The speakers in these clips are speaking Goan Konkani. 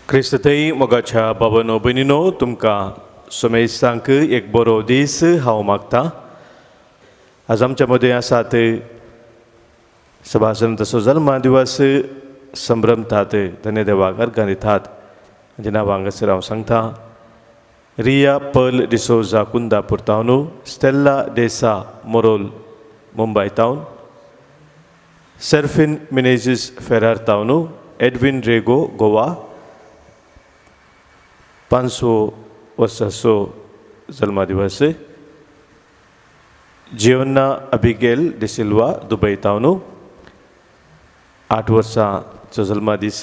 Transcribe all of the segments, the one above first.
क्रिस्तथंय मोगाच्या बाबानो भयणीनो, तुमकां समेस्तांक एक बरो दीस हांव मागतां. आज आमच्या मदें आसात सभासन तसो जल्मा दिवस संभ्रमतात, धन्य देवाक अर्घां दितात. हांच्या नांवां हांगासर हांव सांगता: रिया पर्ल डिसोजा कुंदापूर तावन, स्टेल्ला डेसा मोरोल मुंबय तावन, सर्फिन मिनेजीस फेरार तावन, एडविन रेगो गोवा 500 वर्साचो जल्मदिवस, जियोन्ना अबिगेल डिसिल्वा दुबय तावन 8 वर्सांचो जल्मदीस,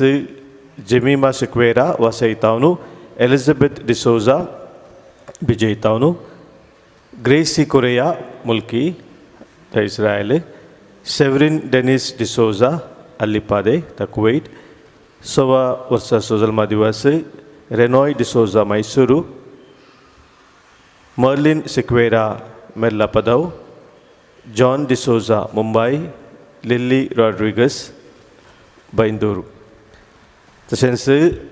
जेमिमा सिक्वेरा वासई तावन, एलिझाबेथ डिसोजा बिजय तावन, Gracy Correa Mulki the Israel, Severin Denis D'Souza Alipade the Kuwait 1.25 वर्साचो जल्मदिवस, Renoy D'Souza Mysuru, Merlin Sequeira Merlapadav, John D'Souza Mumbai, Lily Rodrigues Byndoor. तशेंच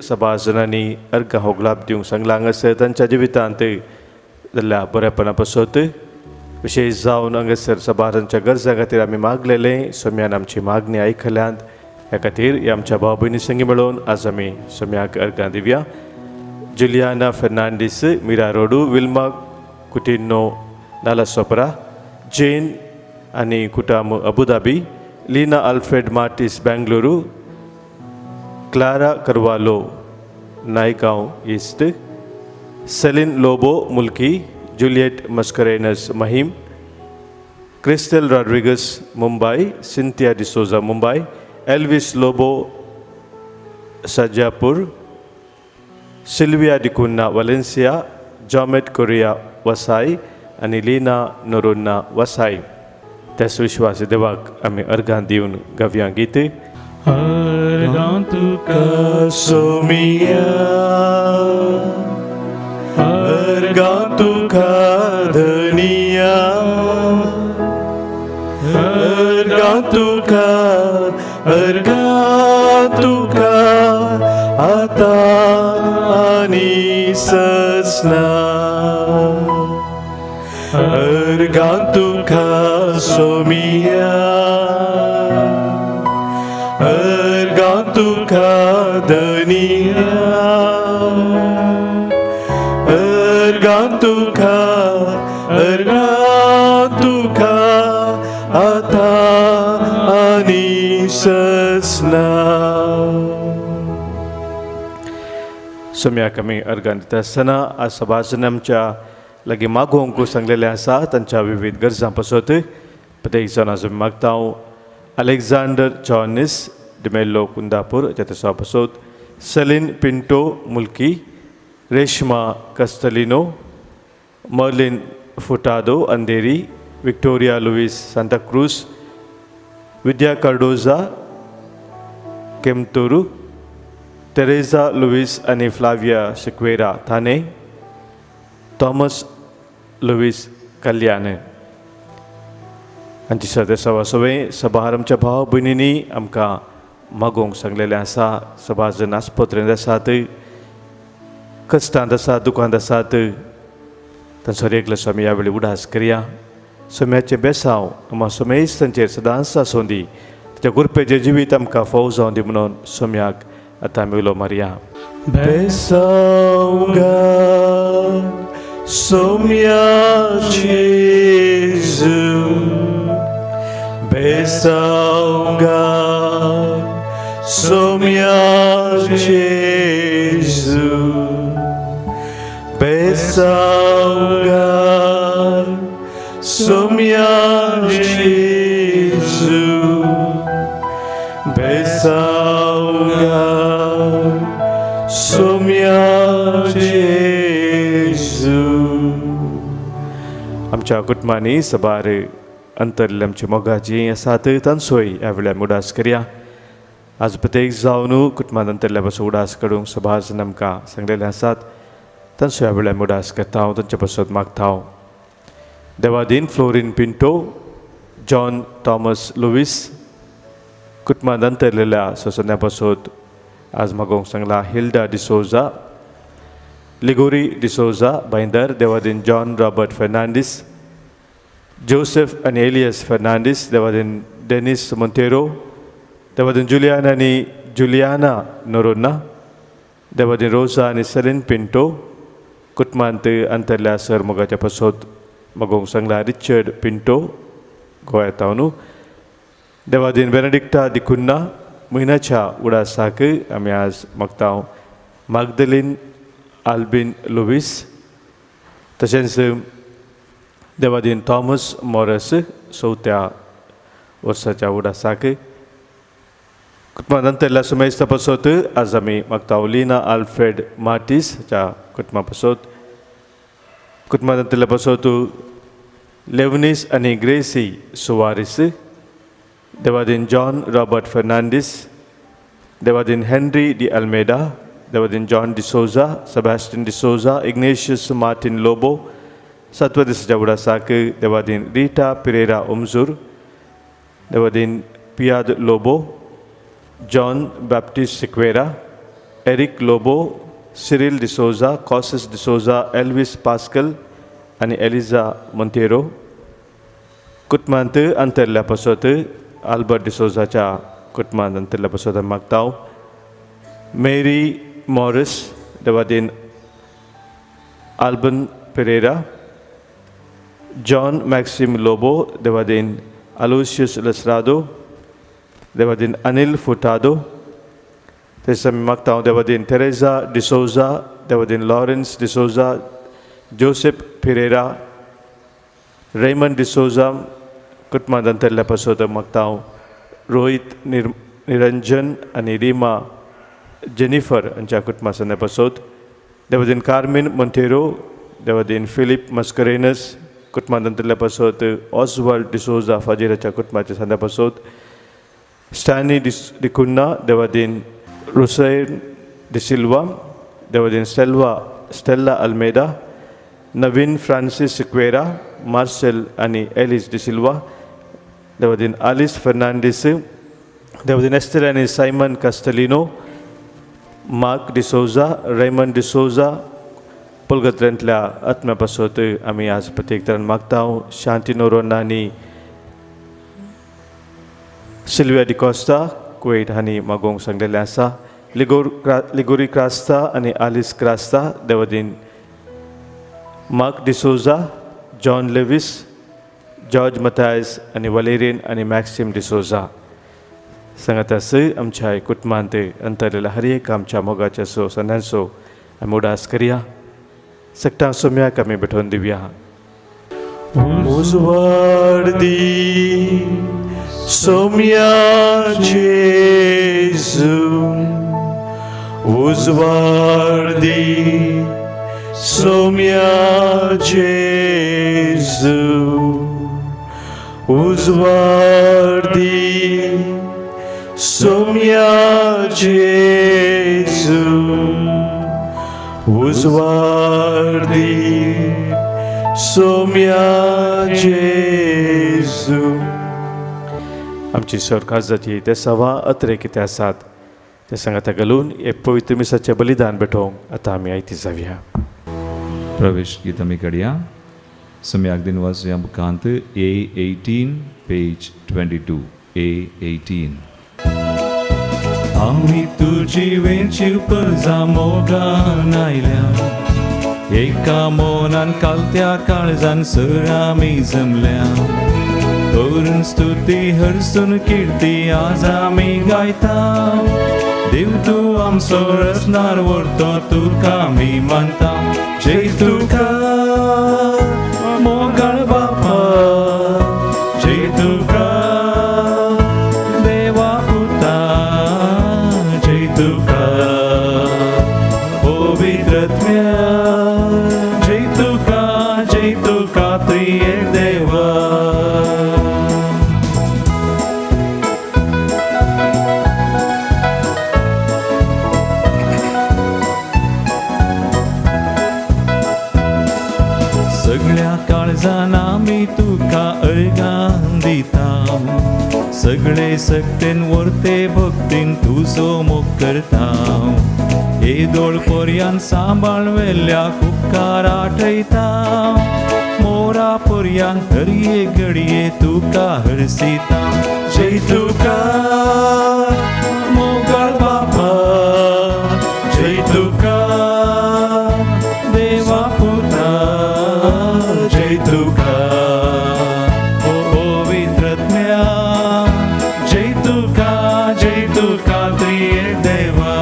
सभाजनांनी अर्घां होगलाप दिवंक सांगलां. हांगासर तांच्या जिवितांत जाल्ल्या बरेपणा पासत, विशेश जावन हांगासर सभारांच्या गरजां खातीर आमी मागलेलें, सोम्यान आमची मागणी आयकल्यांत. ह्या खातीर ह्या आमच्या भाव भयणी संगी मेळोवन आज आमी सोम्याक अर्घां दिवया. Juliana Fernandes Mira Road, Wilma Coutinho Nalasopara, Jane आनी कुटाम Abu Dhabi, Leena Alfred Martis Bengaluru, Clara Carvalho Naigaon East, Celine Lobo Mulki, Juliet Mascarenhas Mahim, Crystal Rodrigues Mumbai, Cynthia D'Souza Mumbai, Elvis Lobo Sajjapur, Sylvia D'Cunha Valencia, Jomet Correa Vasai आनी लीना नोरोन्ना वसाई. त्याच विश्वासी देवाक आमी अर्घां दिवन गावया गीत. अर्घां तुका सोमिया, अर्घां तुका धनिया, अर्घां तुका, अर्घां तुका आतां आनी सजना, अर्घां तुका सोमिया, अर्घां तुका धनिया, अर्घां तुका, अर्घां तुका आतां आनी सजना. सोम्याक आमी अर्घां दिता आसतना आज सभाजन आमच्या लागीं मागोवंक सांगलेलें आसा तांच्या विविध गरजां पासत. प्रत्येक जाण आज आमी मागता हांव अलेक्झांडर जॉनीस डिमेल्लो कुंदापूर हाच्या पासत, Celine Pinto Mulki, Reshma Castelino, Merlin Furtado Andheri, Victoria Luis Santacruz, Vidya Cardoza Kemturu, Teresa Luis आनी फ्लाविया सिक्वेरा थाने, थॉमस लुईस कल्याण. आनी सदे सवा सवे सभार आमच्या भाव भयणींनी आमकां मागोवंक सांगलेलें आसा. सभाजन आस्पत्रेंत आसात, कश्टांत आसात, दुकांत आसात, तांचो एकलो स्वामी ह्या वेळी उडास करया. सोम्याचें बेसांव आमकां सोमेस तांचेर सदांच आसूं दी, ताच्या गुरपेचें जिवीत आमकां फोव जावं दी म्हणून सोम्याक आतां आमी उलो मारया. बेसांव गा सोम्या जेजू, बेसांव गा सोम्या जेजू, बेसांव गा सोम्या जेजू, बेसांव गा सोम्या जेजू. आमच्या कुटुंबांनी सबार अंतरले आमची मोगाची आसात तांचोय ह्या वेळार आमी उडास करया. आज प्रत्येक जावन कुटुंबांत अंतरल्या पासून उडास काडूंक सभाजन आमकां सांगलेले आसात तांचो ह्या वेळार आमी उडास करता, हांव तांचे पासत मागता. हांव देवादीन फ्लोरीन पिंटो, जॉन थॉमस लुवीस कुटुंबांत अंतरलेल्या ससन्या पासत आज मागोवंक सांगला हिल्डा डिसोजा, लिगोरी डिसोजा भाईंदर, देवादीन जॉन रॉबर्ट फर्नांडीस, जोसेफ आनी एलियस फर्नांडीस, देवादीन डेनिस मोंतेरो, देवादीन जुलियान आनी जुलियाना नोरोन्ना, देवादीन रोजा आनी सेलीन पिंटो, कुटुंबांत अंतरल्या सर मोगाच्या पसोत मागोवंक सांगला रिचर्ड पिंटो गोंयांत, देवादीन बेनेडिक्टा दिकुन्ना म्हयन्याच्या उडासाक आमी आज मागता मागदलीन आल्बिन लुवीस, तशेंच देवादीन थॉमस मॉरस चवथ्या वर्साच्या उडासाक. कुटुंबांत अंतरल्या सुमेस्ता पसोत आज आमी मागता लिना आल्फ्रेड मार्टीस च्या कुटुंबा पसोत. कुटुंबांत अंतरल्या पसोत लेवनीस आनी ग्रेसी सुवारीस, देवादीन जॉन रॉबर्ट फर्नांडीस, देवादीन हेनरी डी अल्मेडा, देवादीन जॉन डिसोजा, सेबास्टियन डिसोजा, इग्नेशियस मार्टिन लोबो, सातव्या दिसाच्या उडासाक देवादीन रिटा पिरेरा उमजूर, देवादीन पियाद Lobo, John Baptist Sequeira, Eric Lobo, Cyril D'Souza, कॉसिस डिसोजा, Elvis Pascal आनी एलिजा मोंतेरो. कुटुंबांत अंतरल्या पसत आल्बर्ट डिसोजाच्या कुटुंबांत अंतरल्या पसत मागता मेरी मॉरिस, देवादीन आल्बन पेरेरा, जॉन मॅक्सिम लोबो, देवादीन आलोशियस लसरादो, देवादीन अनिल फुटादो, तशेंच आमी मागता Devadin Teresa D'Souza, Devadin Lawrence D'Souza, Joseph Pereira, Raymond D'Souza. कुटुंबांत अंतरल्या पसत मागता रोहित निरंजन आनी रिमा जेनिफर हांच्या कुटुंबा संदा पसत, देवादीन कार्मीन मोंतेरो, देवादीन फिलीप मस्करेनस, कुटुंबांत अंतरल्या पसत ऑसवाल्ड डिसोजा फाजेराच्या कुटुंबाच्या संदा पसत, स्टॅनी डिकुन्ना, देवादीन रुसैन डिसिल्वा, देवादीन स्टेल्ला अल्मेदा, नवीन फ्रांसीस सिक्वेरा, मार्सेल आनी एलिस डिसिल्वा, देवादीन आलिस फर्नांडीस, देवादीन एस्तेर आनी सायमन कास्टलिनो, मार्क डिसोजा, रेमंड डिसोजा. पुलगत्रेंतल्या आत्म्या पासत आमी आज प्रत्येक तरान मागता शांती नोरोन्ना आनी सिल्विया डिकॉस्ता कुवेट हांणी मागोवंक सांगलेलें आसा. लिगोरी क्रास्ता आनी आलिस क्रास्ता, देवादीन मार्क डिसोजा, जॉन लेवीस, जॉर्ज मथायस आनी वलेरियन आनी मॅक्सिम डिसोजा. सांगात आस आमच्या कुटुंबांत अंतरलेल्या हर एक आमच्या मोगाच्या सो संद्यांचो आमी उडास करया. सगळ्या सोम्याक आमी भेटोवन दिवया. उजवाड दी सोम्या जेजू, उजवाड दी सोम्या जेजू, उजवाड दी सोम्या जेजू, उजवाड दी सोम्या जेजू. आमची सरकार जाती ते सवा अत्रे कितें आसात ते सांगाता घालून हे पवित्र मिसाचें बलिदान भेटोवंक आतां आमी आयती जावया. प्रवेश गीत आमी काडया. सम्याक दिन वाचुया बुकांत A18 page 22 A18. आमी तुजी वेंची उपजा मोगान आयल्या, एका मोनान कालत्या काळजान सर आमी जमल्या, करून स्तुती हरसून किर्ती आज आमी गायता, देव तूं आमचो रचणार व्हरतो तुका आमी मानता, जय तुका मोगाळ बापा, जय तुका देवा पुता, जय तुका पवित्रत्म्या, जय तुका त्रियेक देवा. सगळे सक्तेन वर्ते भक्तीन तुजो मोग करता येदोळ पर्यान सांबाळ वेल्या उपकार आठयता मोरा पर्यान हरये घडये तुका हरसिता जय तुका मोगाळ बापा जय तुका देवा पुता जय तुका ओ पवित्रत्म्या जय तुका त्रिये देवा.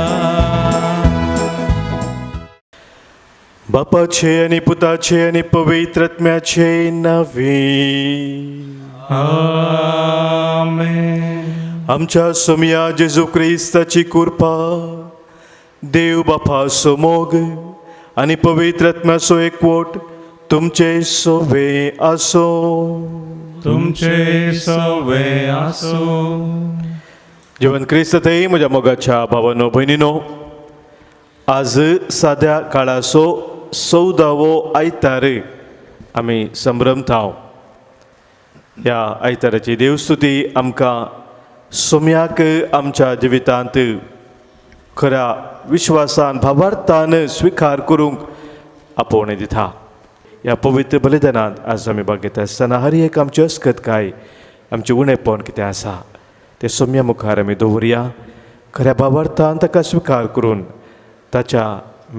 बापाचे आनी पुताचे आनी पवित्र आत्म्याचे नावे आमेन. आमच्या सोमया जेजू क्रिस्ताची कृपा, देव बापाचो मोग आनी पवित्र आत्म्याचो एकवट तुमचे सोवे आसो. तुमचे सोवे आसो. जिवन क्रिस्त थंय म्हज्या मोगाच्या भावानो भयणीनो, आज साद्या काळाचो 14वो आयतार आमी संभ्रमता. ह्या आयताराची देवस्तुती आमकां सोम्याक आमच्या जिवितांत खऱ्या विश्वासान भावार्थान स्विकार करूंक आपोवणें दिता. ह्या पवित्र बलिदानांत आज आमी भाग घेता आसतना हर एक आमची अस्कतकाय, आमचें उणेपण कितें आसा तें सोम्या मुखार आमी दवरुया. खऱ्या भावार्थान ताका स्विकार करून ताच्या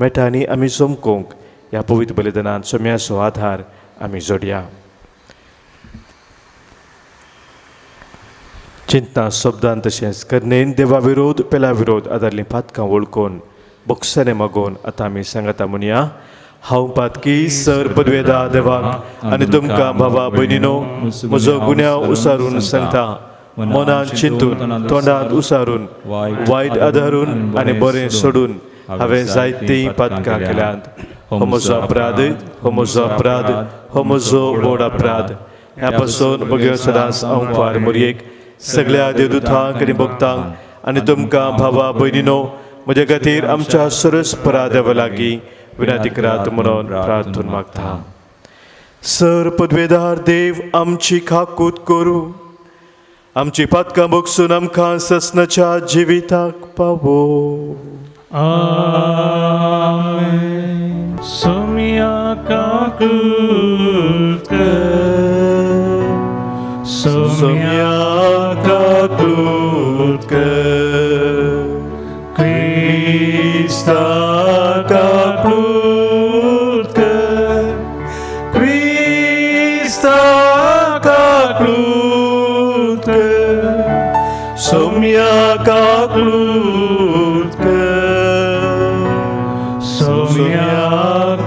मेटांनी आमी चमकोवंक ह्या पवित्र बलिदानांत सोम्याचो आधार आमी जोडया. चिंतना शब्दान तशेंच करणेन देवा विरोध पेला विरोध आदारलीं पातकां वळखून बोक्साने मागोवन आतां आमी सांगता म्हणया, हांव पातकी सर पदवेदा देवाक आनी तुमकां भावा भयणीनो म्हजो गुन्यांव उसारून सांगता. मनान चिंतून तोंडांत उसारून वायट आदारून आनी बरें सोडून हांवें जायतीं पातकां केल्यांत. हो म्हजो अपराध, हो म्हजो अपराध, हो म्हजो व्हड अपराध. ह्या पासून बगयो सदांच हांव फार मोरयेक सगळ्या देवदूतांक आनी भक्तांक आनी तुमकां भावा भयणीनो म्हज्या खातीर आमच्या सरस्परा देवा लागीं विनंती करात म्हणून प्रार्थून मागता. सर पदवेदार देव आमची खाकूत करूं, आमची पातकां बगसून आमकां ससनाच्या जिविताक पावो. आमेन. सोम्या काकूत कर, सोम्या काकूत कर, क्रिस्ता काकूत कर, क्रिस्ता काकूत कर, सोम्या काकूत कर, सोम्या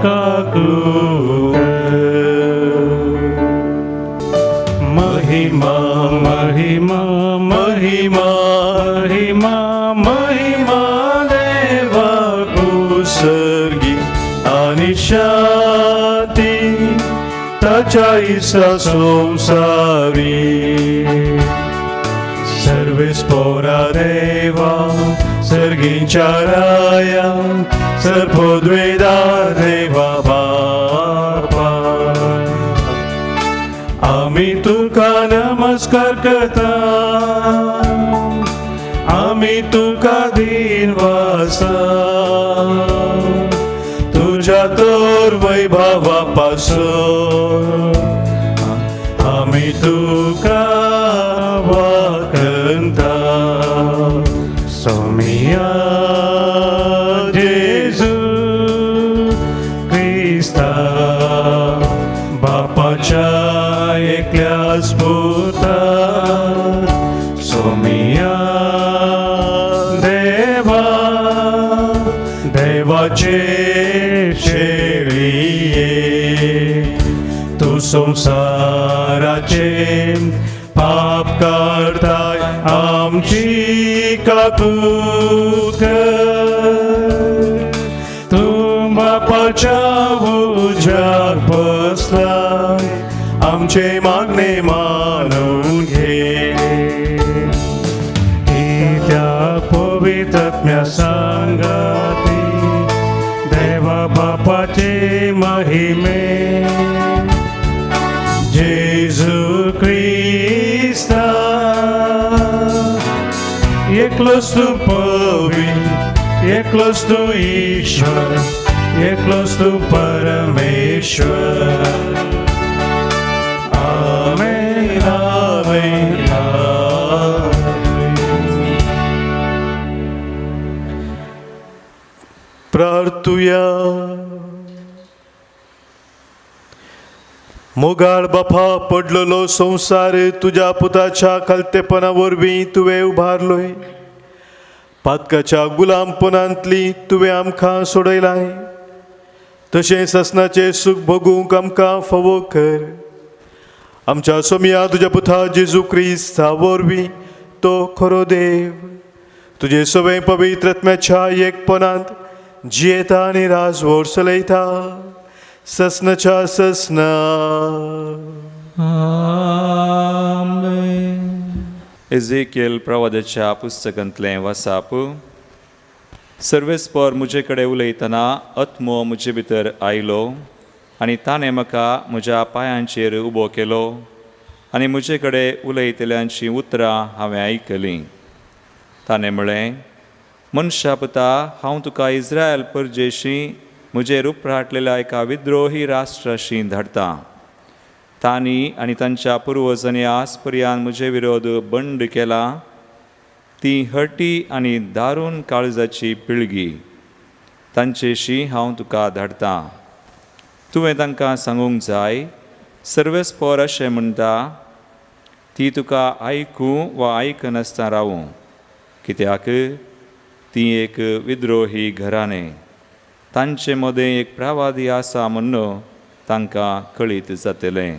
काकूत कर. महिमा महिमा महिमा महिमा महिमा देवा कुसर्गी आनी शांती ताच्या इसा संसारी. सर्वेस पोरा देवा सर्गींच्या राया सर्पोद्वेदा देवा बापा आमी तुका नमस्कार करता, आमी तुका दिनवासा तुझ्या तर वैभवा पासून आमी तुका वाकंता. सोमिया जेजू क्रिस्ता बापाच्या एकल्याच पुता सोमिया देवा देवाचे शेळये तू संसाराचे पाप काडताय आमची काकूत कर. तूं बापाच्या उज्यार बसलाय आमचे मागणे मानून घे. कित्याक पवित्र सांगाती देवा बापाचे महिमे जेजू क्रिस्ता एकलोच तूं पवित्र, एकलोच तूं ईश्वर, एकलोच तूं परमेश्वर. आमेन, आमेन, आमेन. प्रार्थुया. मोगाळ बापा, पडलेलो संवसार तुज्या पुताच्या खालतेपणा वरवीं तुवें उबारलोय. पातकाच्या गुलामपणांतली तुवें आमकां सोडयलाय. तशें ससनाचें सूख भोगूंक आमकां फावो कर. आमच्या सोमया तुज्या पुता जेजू क्रिस्ता वरवीं, तो खरो देव, तुजे सगळें पवित्र आत्म्याच्या एकपणांत जियेता आनी राजवट चलयता ससनाच्या ससना. आमेन. एझेकियल प्रवादाच्या पुस्तकांतलें वसाप. सर्वेस्पर म्हजे कडेन उलयतना आत्मो म्हजे भितर आयलो आनी ताणें म्हाका म्हज्या पांयांचेर उबो केलो आनी म्हजे कडेन उलयतल्यांचीं उतरां हांवें आयकलीं. ताणें म्हळें, मनशा पुता, हांव तुका इस्रायल परजेशी म्हजेर उपराटलेल्या एका विद्रोही राष्ट्राशी धाडटा. तांणी आनी तांच्या पुर्वजांनी आज पर्यंत म्हजे विरोध बंड केला. ती हटी आनी दारून काळजाची पिळगी. तांचेशी हांव तुका धाडटा. तुवें तांकां सांगूंक जाय, सर्वेस्पर अशें म्हणटा, ती तुका आयकूं वा आयकनासतना रावूं, कित्याक ती एक विद्रोही घराणें. तांचे मदें एक प्रवादी आसा म्हूण तांकां कळीत जातलें.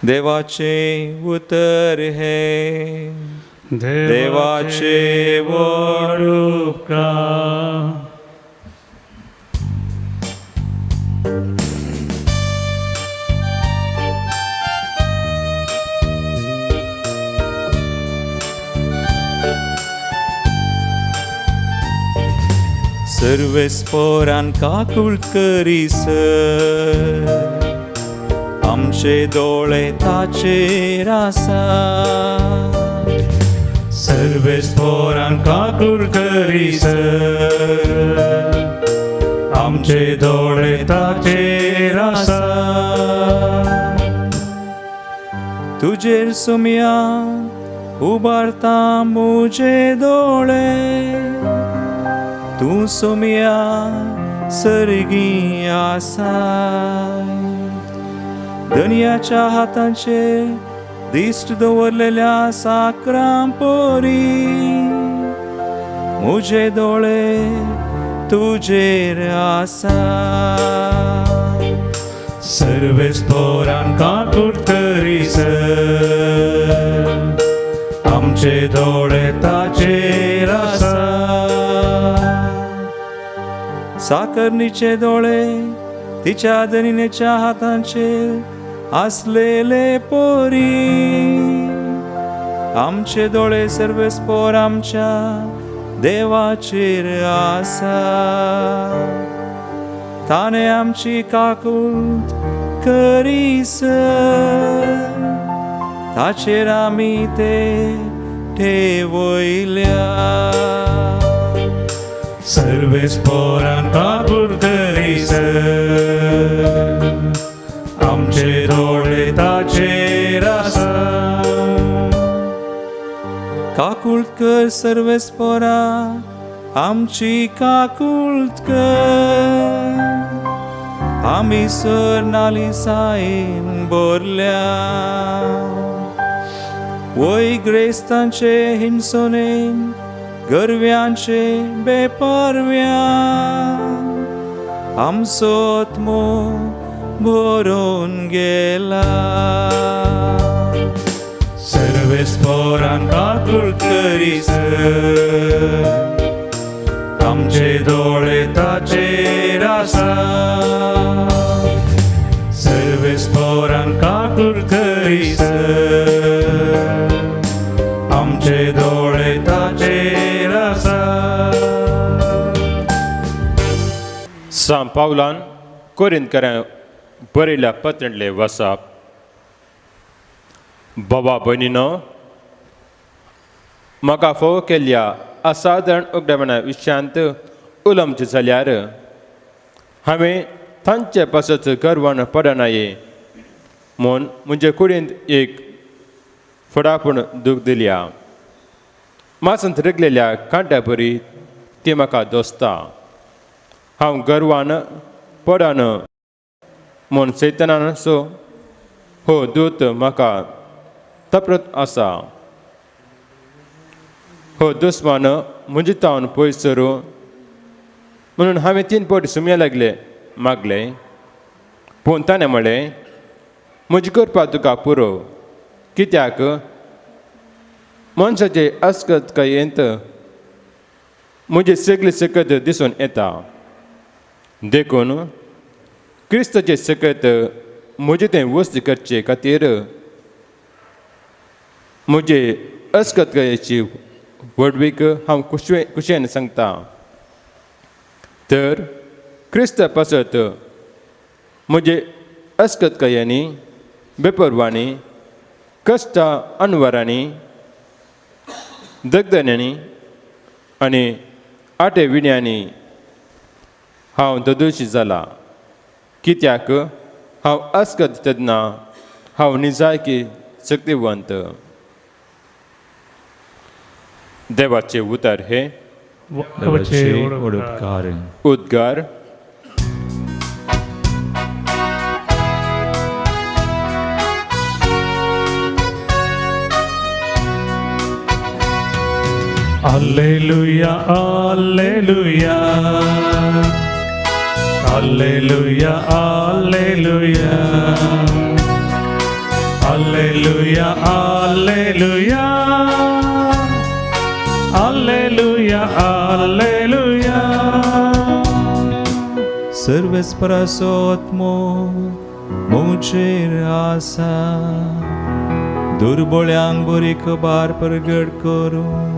देवाचें उतर हें. देवाचे व्हड उपकार. सर्वेस्परान काकूळ करीसर आमचे दोळे ताचेर आसा. सर्वेस्परान काकूळ करीसर आमचे दोळे ताचेर आसा. तुजेर सुमया उबारता म्हजे दोळे, तूं सोमया सर्गी आसाय. धनयाच्या हातांचेर दिश्ट दवरलेल्या साकरां पोरी म्हजे दोळे तुजेर आसा. सर्वेस्परान काकूळ करीसर आमचे दोळे ताचेर आसा. साकरणीचे दोळे तिच्या धनिनेच्या हातांचेर आसलेले पोरी आमचे दोळे सर्वेस्पर आमच्या देवाचेर आसा. ताणें आमची काकूट करीसर ताचेर आमी ते ठेवयल्या. सर्वेस्परान काकूळ करीसर आमचे दोळे ताचेर आसा. काकूळ कर सर्वेस्परा आमची काकूळ कर, आमी सर नालिसायेन भरल्या. वय ग्रेस्तांचे हिंसोनेन गरव्यांचे बेपरव्या आमचो आत्मो भरून गेला. सर्वेस्परान काकूळ करीसर आमचे दोळे ताचेर आसा. सर्वेस्परान काकूळ करीसर आमचे दोळे ताचेर आसा. सांत पावलान कोरिंतकारांक बरयल्या पत्रांतलें वसाप. बाबा भयणीनो, म्हाका फोव केल्ल्या असाधारण उगडापणा विशयांत उलोवचें जाल्यार हांवें तांचे पासत गर्वान पडनाये म्हूण म्हजे कुडींत एक फडापूण दूख दिल्या. मासांत रिगलेल्या कांट्या बरी ती म्हाका दोसता. हांव गर्वान पडन म्हूण सैतानान सो हो दूत म्हाका तप्रत आसा. हो दुस्मान म्हजे तावन पयस सरूं म्हणून हांवें 3 पट सुमया लागले मागलें, पूण ताणें म्हळें, म्हजी करपा तुका पुरो, कित्याक मनशाचे अस्कतकायेंत म्हजी सगळी सकत दिसून येता. देखून क्रिस्ताचे सकत म्हजें तें वस्त करचे खातीर म्हजे अस्कतकायेची व्हडवीक हांव खुशेन सांगता. तर क्रिस्ता पासत म्हजे अस्कतकायांनी, बेपरवांनी, कश्टां अनवरांनी, दगदन्यांनी आनी आटे विण्यांनी हांव ददोशी जाला. कित्याक हांव अस्कत तेन्ना हांव निजायकी शक्तिवंत. देवाचे उतर हे उद्गार. Alleluia, alleluia, alleluia, alleluia, alleluia, alleluia, alleluia, alleluia. सर्वेस्पराचो आत्मो म्हजेर आसा, दुर्बळ्यांक बरी खबर परगट करूं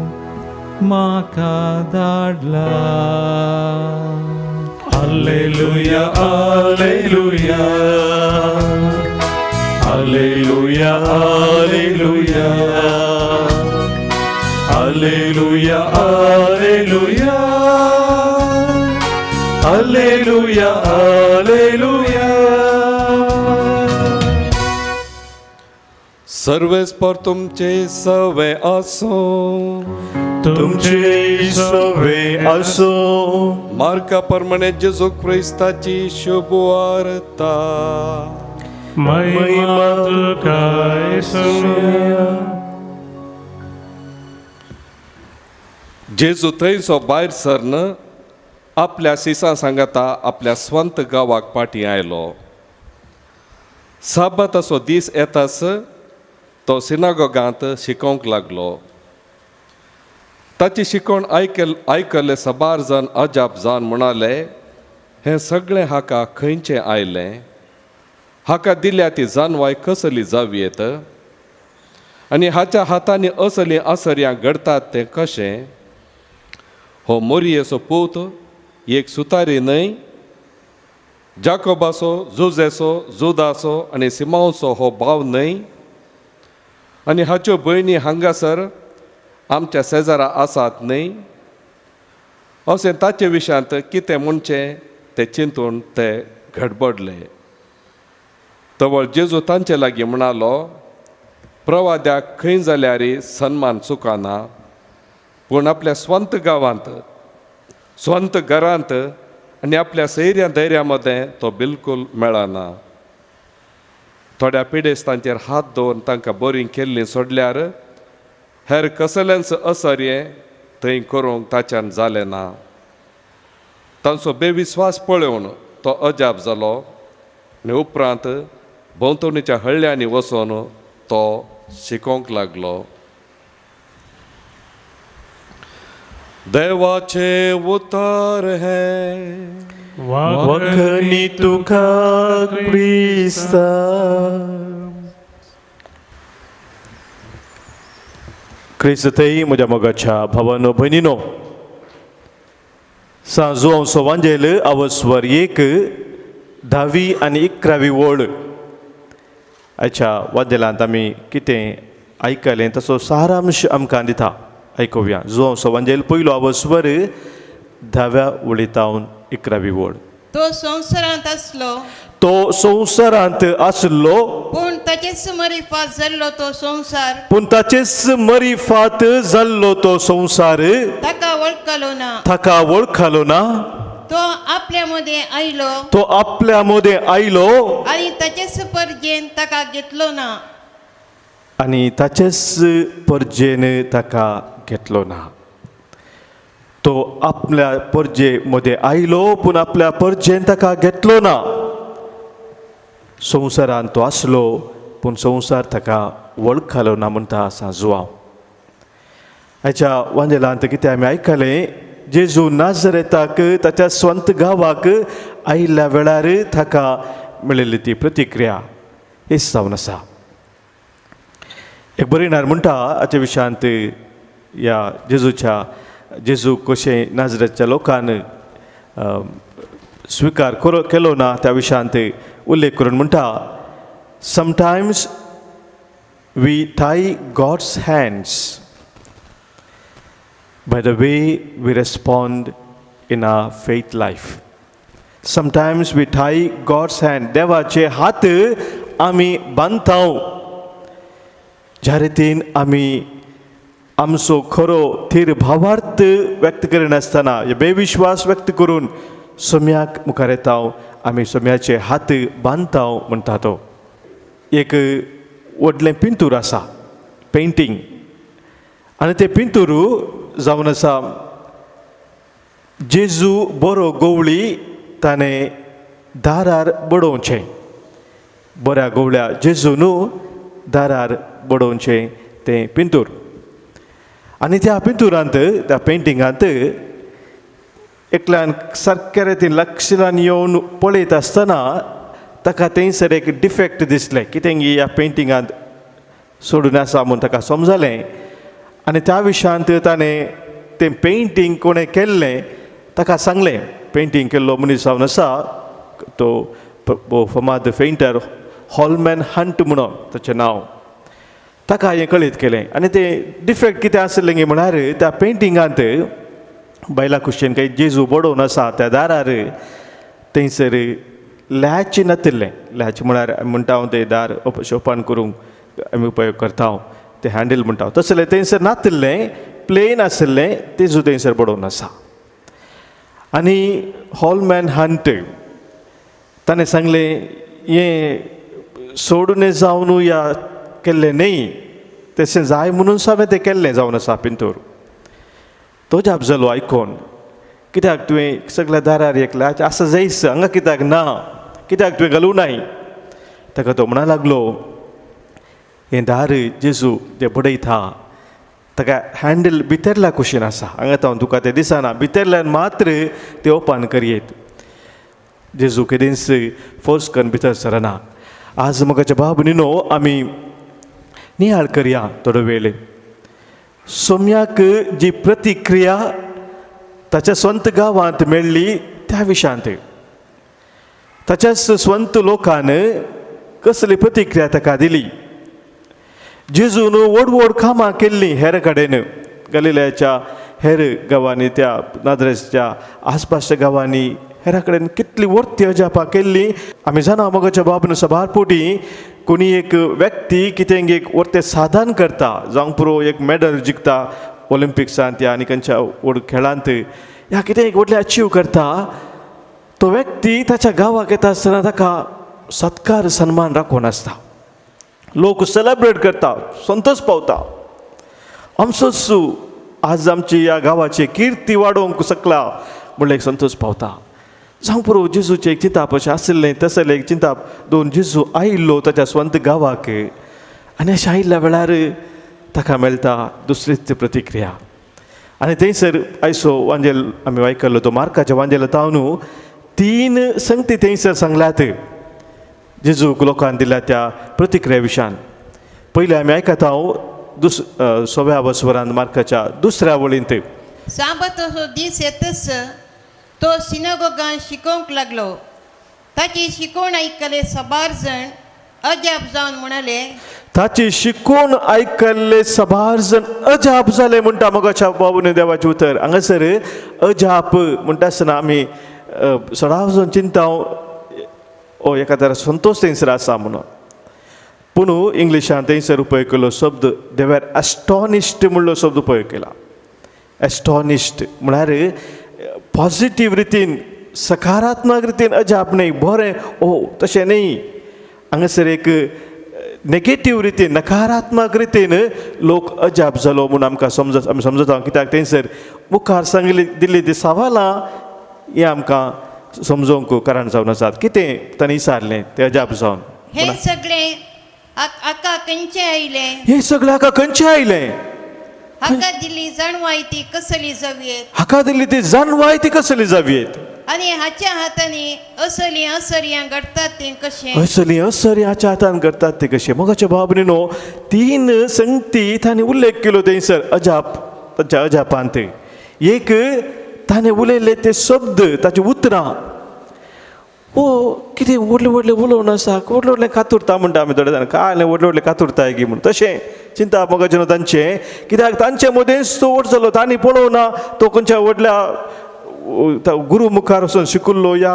म्हाका धाडला. Alleluia, alleluia, alleluia, alleluia, alleluia, alleluia, alleluia, alleluia. सर्वेस्पर तुमचे सवे आसूं, तुमचे सवे आसूं. मार्का प्रमाणे जेजू क्रिस्ताची शुभवार्ता. महिमा तुका येसुया. जेजू थंयचो भायर सरन आपल्या सिसां सांगाता आपल्या स्वंत गांवाक पाटी आयलो. साबाताचो दीस येतास तो सिनागोगांत शिकोवंक लागलो. ताची शिकवण आयकल्ले सबार जाण अजाप जावन म्हणाले, हें सगळें हाका खंयचें आयलें? हाका दिल्या ती जानवाय कसली जावं येत? आनी हाच्या हातांनी असलीं आसर्यां घडतात तें कशें? हो मोरयेचो पूत एक सुतारी न्हय? जाकोबाचो, जुजेचो, जुदाचो आनी सिमांवचो हो भाव न्हय? आनी हाच्यो भयणी हांगासर आमच्या शेजारा आसात न्हय? अशें ताचे विशयांत कितें म्हणचें तें चिंतून ते घडबडले. तवळ जेजू तांचे लागीं म्हणालो, प्रवाद्याक खंय जाल्यार सन्मान चुकना, पूण आपल्या स्वंत गांवांत, स्वंत घरांत आनी आपल्या सैऱ्या धैर्या मदें तो बिलकूल मेळना. थोड्या पिडेस्तांचेर हात दवरून तांकां बरीं केल्लीं सोडल्यार हेर कसलेंच असर्यें थंय करूंक ताच्यान जालें ना. तांचो बेविस्वास पळोवन तो अजाप जालो आनी उपरांत भोंवतणीच्या हळ्यांनी वचून तो शिकोवंक लागलो. देवाचे उतर हें वखणी तुका क्रिस्ता. क्रिस्तय म्हज्या मोगाच्या भावानो भयणीनो, सांत जुआंव वांजेल अवस्वर 1 10वी आनी 11वी वळ आयच्या वाद्यलांत आमी कितें आयकलें तसो सारांश आमकां दिता. आयकुया. जुवांव वांजेल पयलो आवस्वर 10व्या वळीतावन 11वी वळ. तो संवसारांत आसलो, तो संवसारांत आसलो, पूण ताचेच मरिफात जाल्लो तो संवसार, पूण ताचेच मरिफात जाल्लो तो संवसार ताका वळखलो ना, ताका वळखलो ना. तो आपल्या मदें आयलो, तो आपल्या मदें आयलो आनी ताचेच परजेन ताका घेतलो ना, आनी ताचेच परजेन ताका घेतलो ना. तो आपल्या परजे मदें आयलो पूण आपल्या परजेन ताका घेतलो ना. संवसारांत तो आसलो पूण संवसार ताका वळखलो ना म्हणटा आसा जुवांव. हाच्या वांजेलांत कितें आमी आयकलें, जेजू नाजरेताक ताच्या स्वंत गांवाक आयिल्ल्या वेळार ताका मेळिल्ली ती प्रतिक्रिया हेच जावन आसा. एक बरयणार म्हणटा हाच्या विशयांत ह्या जेजूच्या जेजू कशें नाजरेतच्या लोकान स्विकार केलो ना त्या विशयांत उल्लेख करून म्हणटा, sometimes we tie God's hands by the way we respond in our faith life. Sometimes we tie God's hand. देवाचे हात आमी बांदता ज्या रितीन आमी आमचो खरो थीर भावार्थ व्यक्त करिनासतना बेविश्वास व्यक्त करून सोम्याक मुखार येता, आमी सोम्याचे हात बांदता म्हणटा. तो एक व्हडलें पिंतूर आसा, पेंटींग, आनी तें पिंतूर जावन आसा जेजू बरो गवळी ताणें दारार बडोवचें, बऱ्या गवळ्या जेजू न्हू दारार बडोवचें तें पिंतूर. आनी त्या पिंतुरांत त्या पेंटिंगांत एकल्यान सारक्या रितीन लक्षान येवन पळयत आसतना ताका थंयसर एक डिफेक्ट दिसलें, कितें ह्या पेंटिंगांत सोडून आसा म्हूण ताका समजलें. आनी त्या विशयांत ताणें तें पेंटींग कोणें केल्लें ताका सांगलें. पेंटींग केल्लो मनीस जावन आसा तो फमाद पेंटर हॉलमॅन हंट म्हणून ताचें नांव, ताका हें कळीत केलें. आनी तें डिफेक्ट कितें आसलें गे म्हळ्यार त्या पेंटिंगांत बायलां कुशेन काही जेजू बडोवन आसा त्या दारार थंयसर लॅच नातिल्लें. लॅच म्हळ्यार म्हणटा हांव तें दार ओपन करूंक आमी उपयोग करता तें हँडल म्हणटा, तसलें थंयसर नातिल्लें, प्लेन आशिल्लें, तेजू थंयसर बडोवन आसा. आनी हॉलमॅन हंट ताणें सांगलें हें सोडून जावन या केल्लें न्हय, तशें जाय म्हणून हांवें तें केल्लें जावन आसा पिंतूर. तो जाप जालो आयकोन, कित्याक तुवें सगळ्या दारार एक लॅच आसा जायच, हांगा कित्याक ना, कित्याक तुवें घालूं नाय. ताका तो म्हणा लागलो हें दार जेजू तें बडयता ताका हँडल भितरल्या कुशीन आसा, हांगा तावन तुका तें दिसना, भितरल्यान मात्र तें ओपन करयेत. जेजू केदींच फोर्स करून भितर सरना. आज म्हाका बाब न्हिनो आमी नियाळ करया थोडो वेळ. सोम्याक जी प्रतिक्रिया ताच्या स्वंत गांवांत मेळ्ळी त्या विशयांत ताच्या स्वंत लोकान कसली प्रतिक्रिया ताका दिली. जेजून व्हड व्हड कामां केल्लीं हेर कडेन, गलिलयाच्या हेर गांवांनी, त्या नाद्रेसच्या आसपासच्या गांवांनी हेरा कडेन कितली वर्ती अजापां केल्लीं आमी जाणा. मोगाच्या बाबून सभार पोटी कोणी एक व्यक्ती कितें एक वर्तें साधन करता, जावंक पुरो एक मेडल जिखता ऑलिम्पिक्सांत या आनी खंयच्या व्हड खेळांत ह्या कितें एक व्हडलें अचीव करता, तो व्यक्ती ताच्या गांवाक येता आसतना ताका सत्कार सन्मान राखून आसता, लोक सेलेब्रेट करता, संतोश पावता. आमचोच आज आमची ह्या गांवाची किर्ती वाडोवंक शकला म्हणल्यार एक संतोश पावता. जावं पुरो जेजूचें एक चिंताप अशें आशिल्लें, तसलें एक चिंताप दोन जेजू आयिल्लो ताच्या स्वंत गांवाक आनी अशें आयिल्ल्या वेळार ताका मेळटा दुसरीच प्रतिक्रिया. आनी थंयसर आयसो वांजेल आमी आयकल्लो तो मार्काच्या वांजेल तावन 3 संगती थंयसर सांगल्यात जेजूक लोकांक दिल्या त्या प्रतिक्रिया विशयान. पयलें आमी आयकता हांव 6व्या वसवरान मार्काच्या 2ऱ्या वळींत. साबाताचो दीस येतच तो सिनागोगान शिकोवंक लागलो. ताची शिकवण आयकले सबार जण अजाप जावन म्हणाले, ताची शिकून आयकल्ले सबार जण अजाप जाले म्हणटा मोगाच्या बाबून देवाचें उतर. हांगासर अजाप म्हणटा आसतना आमी सदां जण चिंता ओ एका तरा संतोश थंयसर आसा म्हणून, पूण इंग्लिशान थंयसर उपयोग केलो शब्द देवार एस्टॉनिश्ड म्हणलो शब्द उपयोग केला. एस्टॉनिश्ड म्हळ्यार पॉजिटीव रितीन, सकारात्मक रितीन अजाप न्हय, बरें ओ तशें न्हय. हांगासर एक नेगेटीव रितीन, नकारात्मक रितीन लोक अजाप जालो म्हूण आमकां समज आमी समजता. कित्याक थंयसर मुखार सांगिल्ली दिल्ली ती सवालां हें आमकां समजोवंक कारण जावन आसात. कितें तांणी विचारलें तें अजाप जावन, हे सगळे हाका खंयचें आयलें? हे सगळे हाका खंयचें आयलें? हाका दिल्ली जाणवाय ती कसली जावयेत? हाका दिल्ली ती जाणवाय ती कसली जावयेत? आनी हाच्या हातांनी असली असर्यां घडटात तें कशें? असली असर्यां हाच्या हातान घडटात तें कशें? मोगाच्या भाव-भयणीनो, तीन संगती तांणी उल्लेख केलो थंयसर अजाप, तांच्या अजापांत. एक ताणें उलयल्ले ते शब्द, ताची उतरां, ओ कितें व्हडलें व्हडलें उलोवन आसा, व्हडलें व्हडलें कातुरता म्हणटा आमी थोडे जाण, काय व्हडलें व्हडलें कातुरताय गी म्हूण. तशें चिंता मोगाचें तांचें, कित्याक तांचे मदेंच तो व्हड जालो, तांणी पळोवना तो खंयच्या व्हडल्या गुरू मुखार वचून शिकिल्लो या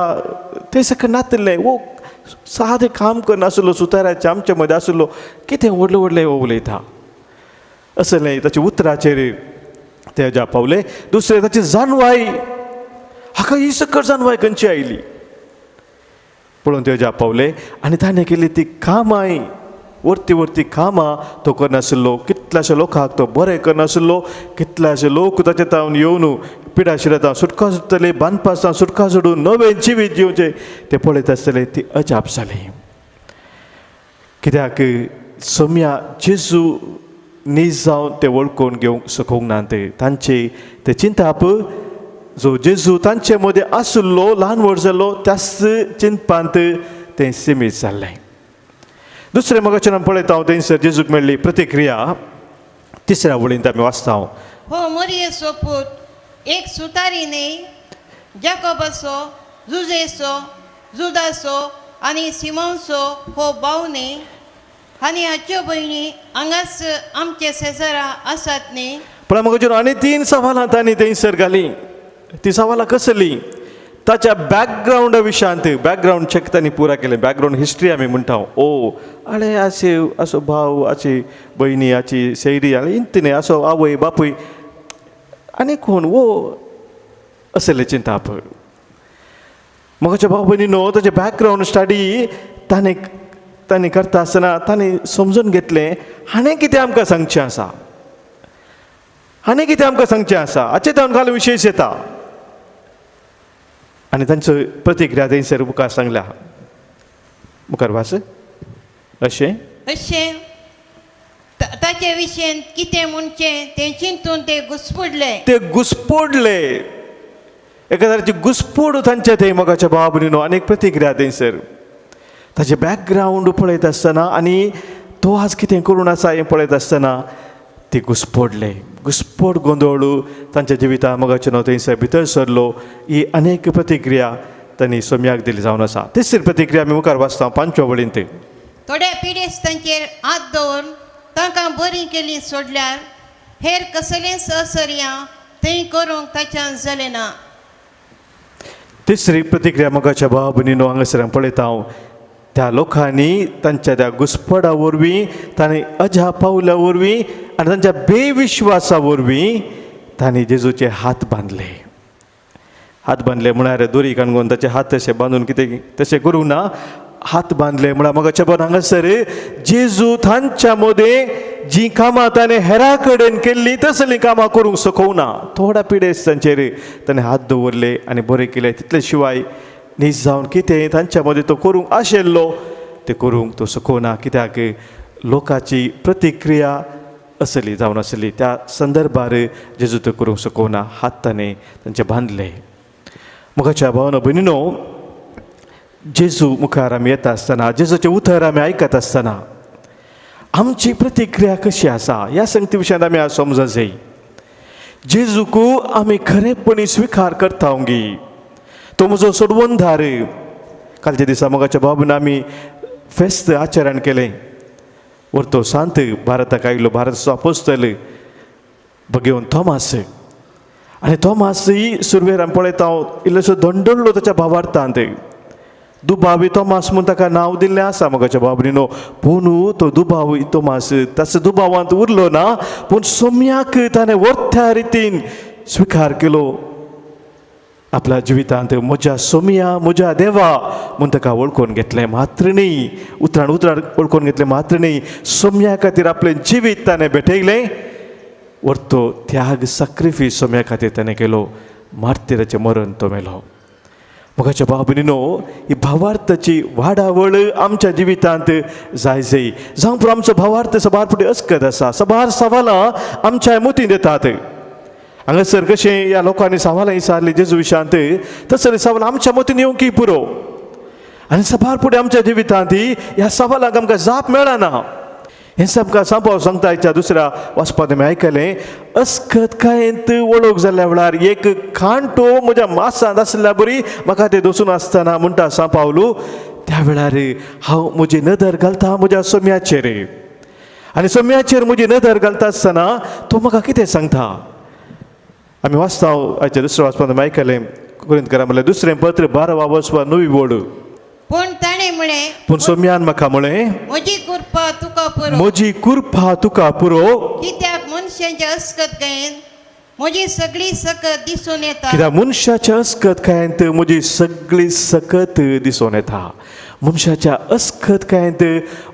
तें सगळें नातिल्लें. वो सादें काम करनासलो, सुताराचें आमचे मदें आशिल्लो, कितें व्हडलें व्हडलें हो उलयता असलें ताच्या उतराचेर ते अजाप पावले. दुसरें ताची जाणवाय, हाका ही सकट जाणवाय खंयची आयली पळोवन ते अजाप पावले. आनी ताणें केल्ली ती कामांय, वरती वरती कामां तो करनाशिल्लो, कितल्याशा लोकांक तो बरें करनाशिल्लो, कितल्याशे लोक ताचे तावन येवन पिडा शिरता सुटका सोडटले, बांदपासां सुटका सोडून नवें जिवीत जिवचें ते पळयत आसतले, ती अजाप जाली. कित्याक सोम्या जेजू नीज जावन ते वळखून घेवंक शकूंक ना. ते तांचे ते चिंताप जो जेजू तांचे मदें आशिल्लो, ल्हान व्हड जाल्लो, त्याच चिंतपांत तें सिमीत जाल्लें. दुसरें मोगाचें आमी पळयता हांव थंयसर जेजूक मेळ्ळी प्रतिक्रिया तिसऱ्या वळींत आमी वाचता हांव. हो मोरयेचो पूत एक सुतारी न्हय, जाकोबाचो, जुजेचो, जुदाचो आनी सिमोनचो हो भाव न्हय, आनी हाच्यो भयणी हांगाच आमचे शेजरा आसात न्हय? पण मोगाचें आनी तीन सवालां तांणी थंयसर घालीं. ती सवालां कसलीं? ताच्या बॅकग्रावंडा विशयांत, बॅकग्रावंड चॅक तांणी पुरा केलें, बॅकग्रावंड हिस्ट्री आमी म्हणटा. ओ आळे अशे असो भाव, आची भयणी, आची सैरी, आनी इंतने असो आवय बापूय आनी कोण वो असलें चिंताप. मोगाच्या भाव भयणीनो, ताचें बॅकग्रावंड स्टडी ताणें ताणें करता आसतना ताणें समजून घेतलें हाणें कितें आमकां सांगचें आसा, हाणें कितें आमकां सांगचें आसा. हाचे तावन घाल विशेश येता आनी तांचो प्रतिक्रिया थंयसर मुखार सांगल्या. मुखार वाच. अशें अशें ताचे विशयन कितें म्हणचें तें चिंतून ते घुस्पडले, ते घुस्पडले. एका तरेची घुस्पड तांचे थंय मोगाच्या भाव भयणीनो. आनी एक प्रतिक्रिया थंयसर ताचें बॅकग्रावंड पळयत आसतना आनी तो आज कितें करून आसा हें पळयत आसतना ते घुस्पडले. घुस्पड गोंदळ तांच्या जिविता मोगाचें नांव थंयसर भितर सरलो. ही अनेक प्रतिक्रिया तांणी सोम्याक दिली जावन आसा. तिसरी प्रतिक्रिया आमी मुखार वाचता पांचव्या वळींत. थोड्या पिडेस्तांचेर हात दवरून तांकां बरी केली सोडल्यार हेर कसलेंच असर्यां थंय करूंक ताच्यान जालें ना. तिसरी प्रतिक्रिया मोगाच्या भाव भयणीनो हांगासर पळयता हांव, त्या लोकांनी तांच्या त्या घुस्पडा वरवीं, तांणी अजाप पावल्या वरवीं आनी तांच्या बेविश्वासा वरवीं तांणी जेजूचे हात बांदले. हात बांदले म्हळ्यार दोरी काणगून ताचे हात तशे बांदून कितें तशें करूंक ना, हात बांदले म्हळ्यार मोगाच्या भाव हांगासर जेजू तांच्या मदें जीं कामां ताणें हेरा कडेन केल्लीं तसलीं कामां करूंक शकना. थोड्या पिडेस्तांचेर ताणें हात दवरले आनी बरें केलें. तितले शिवाय नीज जावन कितें तांच्या मदें तो करूंक आशिल्लो तें करूंक तो शकना. कित्याक लोकांची प्रतिक्रिया असली जावन आसली. त्या संदर्भार जेजू तो करूंक शकना. हात ताणें तांचे बांदले. मोगाच्या भावना भयणीनो, जेजू मुखार आमी येता आसतना, जेजूचें उतर आमी आयकत आसतना आमची प्रतिक्रिया कशी आसा ह्या संगती विशयांत आमी आज समज जाय. जेजूक आमी खरेपणी स्विकार करता गी, तो म्हजो सोडवणदार. कालच्या दिसा मोगाच्या बाबून आमी फेस्त आचरण केलें. वरतो सांत भारताक आयलो, भारताचो आपोस्तल भगेवन थॉमास. आनी थॉमासय सुरवेर आमी पळयता इल्लोसो दंडल्लो ताच्या भावार्थांत. दुबावी थॉमास म्हूण ताका नांव दिल्लें आसा मोगाच्या बाबरीनो. पूण तो दुबावी थॉमास ताचो दुबावांत उरलो ना, पूण सोम्याक ताणें वरत्या रितीन स्विकार केलो आपल्या जिवितांत. म्हज्या सोम्या म्हज्या देवा म्हूण ताका वळखून घेतलें मात्र न्ही, उतरान उतरान वळखून घेतलें मात्र न्ही, सोम्या खातीर आपलें जिवीत ताणें भेटयलें. वरतो त्याग साक्रिफीस सोम्या खातीर ताणें केलो, मार्तीराचें मरण तो मेलो. मोगाच्या भाव भयणीनो, ही भावार्थाची वाडावळ आमच्या जिवितांत जाय जाय. जावं पुरो आमचो भावार्थ सबार फुडें अस्कत आसा, सबार सवालां आमच्या मतींत येतात. हांगासर कशें ह्या लोकांनी सवालां विचारलीं जेजू विशांत, तसले सवाल आमच्या मतीन येवंक पुरो. आनी सबार फुडें आमच्या जिवितांत ह्या सवालांक आमकां जाप मेळना. हें आमकां सांपाव सांगता आयच्या दुसऱ्या वाचपांत आमी आयकलें, अस्कत कांयत वळख जाल्ल्या वेळार एक कांटो म्हज्या मासांत आसल्या बरी म्हाका तें दसून आसतना म्हणटा सांपावलू, त्या वेळार हांव म्हजी नदर घालता म्हज्या सोम्याचेर. आनी सोम्याचेर म्हजी नदर घालता आसतना तो म्हाका कितें सांगता आमी वाचता. आयच्या दुसऱ्या वाचपांत आमी आयकलें कोरिंतकारां म्हणल्यार दुसरें पत्र 12 वचपा 9 वड. पूण ताणें म्हळें, पूण सोम्यान म्हाका म्हळें, म्हजी कृपा तुका पुरो, म्हजी कृपा तुका पुरो, कित्याक मनशाच्या अस्कत गायेन म्हजी सगळी सकत दिसून येता. कित्याक मनशाच्या अस्कत कायंत म्हजी सगळी सकत दिसून येता. मनशाच्या अस्कत कायंत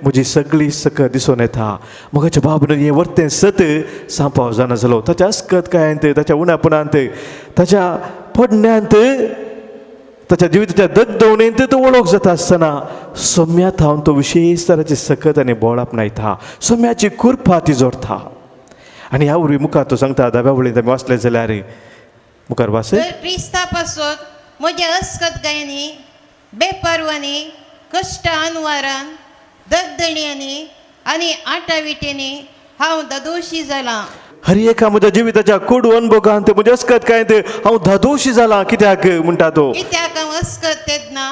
म्हजी सगळी सकत दिसून येता. मोगाच्या बाबून हें वर्तें सत सांपाव जाणा जालो. ताच्या अस्कत कायंत, ताच्या उणापणांत, ताच्या पडण्यांत, ताच्या जिविताच्या दगदवणेंत तो वळख जाता आसतना सोम्या थावन तो विशेश तराची सकत आनी बळ आपणायता. सोम्याची कृपा ती जोडटा. आनी ह्या वरवीं मुखार तो सांगता दाव्या वळींत आमी वाचलें जाल्यार मुखार वाच, तर क्रिस्ता पासत म्हज्या अस्कत गायनी, बेपारवांनी, कश्ट अनवारान, दगदण्यांनी आनी आटाविटेंनी हांव दादोशी जालां. हर एका म्हज्या जिविताच्या कोडू अनुभवांत म्हज्या अस्कत कांयत हांव धादोशी जालां. कित्याक म्हणटा तो, कित्याक हांव अस्कत तेन्ना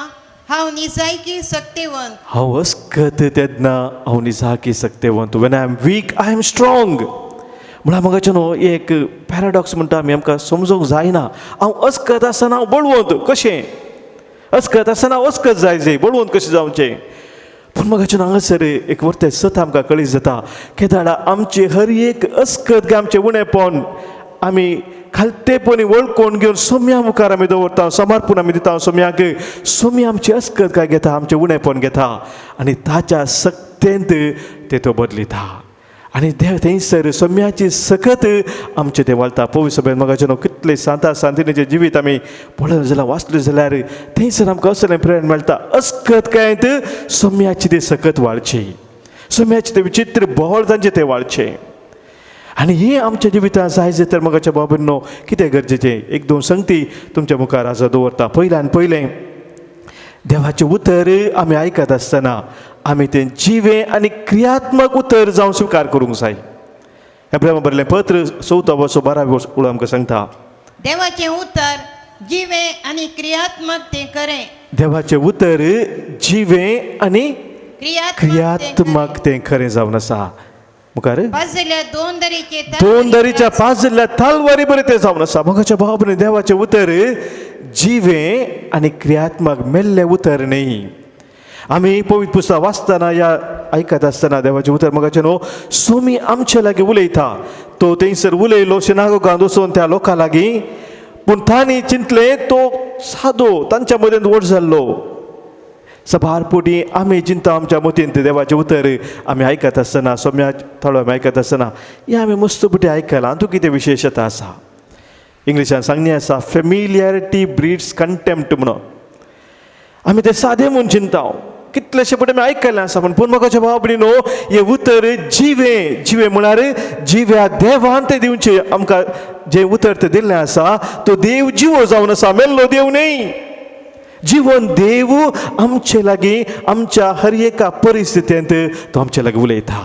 हांव निजायकी सक्तेवंत. हांव अस्कत तेन्ना हांव निजाकी सक्तेवंत. When I am weak I am strong. म्हळ्यार म्हाका न्हू एक पॅराडॉक्स म्हणटा आमी, आमकां समजूंक जायना. हांव अस्कत आसतना हांव बळवंत कशें, अस्कत आसतना हांव अस्कत जाय जाय, बळवंत कशें जावचें. पूण म्हाका हांगासर एक वर्ते सत आमकां कळीत जाता, केदाळा आमची हर एक अस्कत गे आमचें उणेपण आमी खालतेपणी वळखून घेवन सोम्या मुखार आमी दवरता, समर्पण आमी दिता सोम्याक. सोम्या आमची अस्कत काय घेता, आमचें उणेपण घेता आनी ताच्या सक्तेंत ते तो बदलिता. आनी देव थंयसर सोम्याची सकत आमचें तें वालता. पवित्र सभेन मोगाचें न्हू कितले सांता सांतिनीचें जिवीत आमी पळयलें जाल्यार, वाचलें जाल्यार थंयसर आमकां असलें प्रेरणा मेळटा, अस्कत कांयत सोम्याची ती सकत वाळची, सोम्याचें तें विचित्र बळ तांचें तें वाळचें. आनी हें आमच्या जिवितांत जाय जाय तर मोगाच्या बाबांनो कितें गरजेचें एक दोन संगती तुमच्या मुखार आसा दवरता. पयल्यान पयलें, देवाचें उतर आमी आयकत आसतना आमी तें जिवें आनी क्रियात्मक उतर जावन स्विकार करूंक जाय. हेब्रेवा बरयलें पत्र 4 वर्स 12 वर्स उलो आमकां सांगता, देवाचें उतर जिवें आनी क्रियात्मक तें खरें. देवाचें उतर जिवें आनी क्रियात्मक तें खरें जावन आसा. मुखार दोन दरीच्या पाजल्या तलवारी बरें तें जावन आसा. मोगाच्या भाव भयणी, देवाचें उतर जिवें आनी क्रियात्मक, मेल्लें उतर न्ही. आमी पवित्र पुस्तक वाचतना या आयकत आसतना देवाचें उतर मोगाचें न्हू सोमी आमचे लागीं उलयता. तो थंयसर उलयलो सिनागोगांत वचून त्या लोकां लागीं, पूण तांणी चिंतलें तो सादो तांच्या मदेंत व्हड जाल्लो. सबार पुटी आमी चिंता आमच्या मतींत देवाचें उतर आमी आयकत आसतना, सोम्या थळो आमी आयकत आसतना हें आमी मस्त पुटी आयकलां. हातूंत कितें विशेशता आसा? इंग्लिशान सांगणी आसा, फेमिलियरिटी ब्रीड्स कंटेम्प्ट म्हणून. आमी तें सादें म्हूण चिंता, कितलेशे पटे आमी आयकल्लें आसा. पूण मोगाच्या भाव भयणीनो, हें उतर जिवें, जिवें म्हळ्यार जिव्या देवान तें दिवचें. आमकां जें उतर तें दिल्लें आसा तो देव जिवो जावन आसा, मेल्लो देव न्हय. जिवन देव आमचे लागीं आमच्या हर एका परिस्थितींत तो आमचे लागीं उलयता.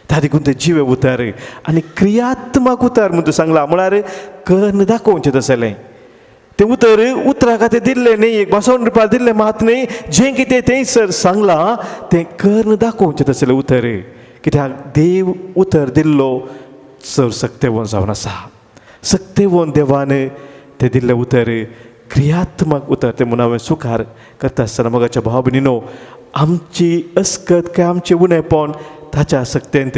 त्या देखून तें जिवे उतर आनी क्रियात्मक उतर म्हूण तूं सांगलां, म्हळ्यार कर्ण दाखोवचें तसलें तें उतर उतरा खातीर दिल्लें न्ही, एक बसोवन रुपया दिल्लें मात न्ही, जें कितें थंयसर सांगलां तें कर्ण दाखोवचें तसलें उतर. कित्याक देव उतर दिल्लो चड सक्तेवन जावन आसा. सक्तेवन देवान तें दिल्लें उतर क्रियात्मक उतर तें म्हणून हांवें सुखार करता आसतना मोगाच्या भाव भयणीनो आमची अस्कत काय आमचें उणेपण ताच्या सक्तेंत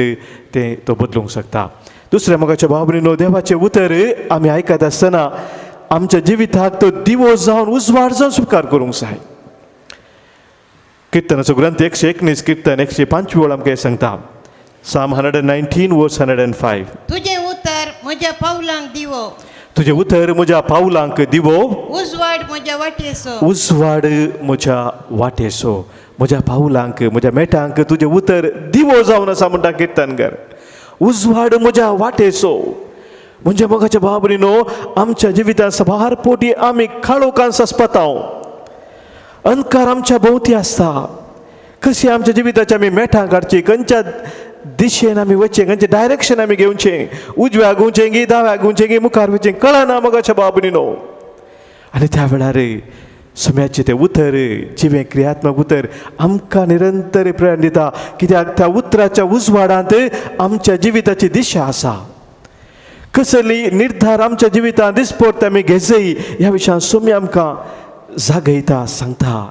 तें तो बदलूंक शकता. दुसऱ्या मोगाच्या भाव भयणीनो देवाचें उतर आमी आयकत आसतना आमच्या जिविताक तो दिवो जावन उजवाड जावन स्विकार करूंक जाय. किर्तनाचो ग्रंथ 119 कीर्तन 105 वळ आमकां सांगता. Psalm 119 verse 105. तुजें उतर म्हज्या पावलांक दिवो, तुजें उतर म्हज्या पावलांक दिवो, उजवाड म्हज्या वाटेसो, उजवाड म्हज्या वाटेसो. म्हज्या पावलांक म्हज्या मेटांक तुजें उतर दिवो जावन आसा म्हणटा कीर्तनकार. उजवाड म्हज्या वाटेसो म्हणजे मोगाच्या भाव भयणीनो आमच्या जिवितांत सभार पोटी आमी काळोखान सस्पताव, अंधकार आमच्या भोंवती आसता. कशी आमच्या जिविताच्या आमी मेठां काडची, खंयच्या दिशेन आमी वचचें, खंयचें डायरेक्शन आमी घेवचें, उजव्या गुवचें गी दाव्या गुवचें गी मुखार वचचें कळना मोगाच्या भाव भयणीनो. आनी त्या वेळार सम्याचें तें उतर जिवें क्रियात्मक उतर आमकां निरंतर प्रेरणा दिता, कित्याक त्या उतराच्या उजवाडांत आमच्या जिविताची दिशा आसा. कसली निर्धार आमच्या जिवितांत दिसपडत आमी घेजय ह्या विशयान सोमी आमकां जागयता सांगता.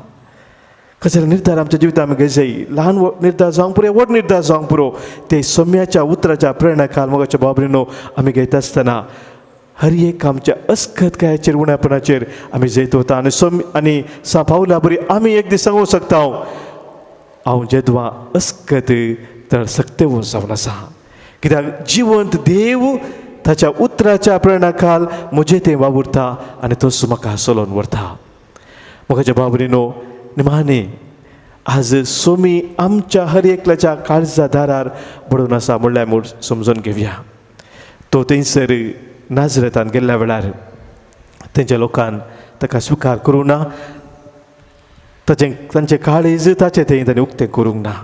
कसले निर्धार आमच्या जिवितांत आमी घेजय, ल्हान निर्धार जावंक पुरो व्हड निर्धार जावंक पुरो, ते सोम्याच्या उतराच्या प्रेरणा खाल मोगाच्या भाव भयणीनो आमी घेता आसतना हर एक आमच्या अस्कतकायेचेर उणेपणाचेर आमी जैत वता. आनी सोम आनी सा पावला बरी आमी एक दीस सांगूंक शकता हांव जेदवा अस्कत तर सक्तेवन जावन आसा, कित्याक जिवंत देव ताच्या उतराच्या प्रेरणा खाल म्हजें तें वावुरता आनी तोच म्हाका चलोवन व्हरता. मोगाच्या भाव भयणीनो निमाणे आज सोमी आमच्या हर एकल्याच्या काळजा दारार बडोवन आसा म्हणल्यार म्हूण समजून घेवया. तो थंयसर नाजरेतान गेल्ल्या वेळार तेंच्या लोकान ताका स्विकार करूंक ना, ताचें तांचें काळीज ताचें थंय ताणें उक्तें करूंक ना.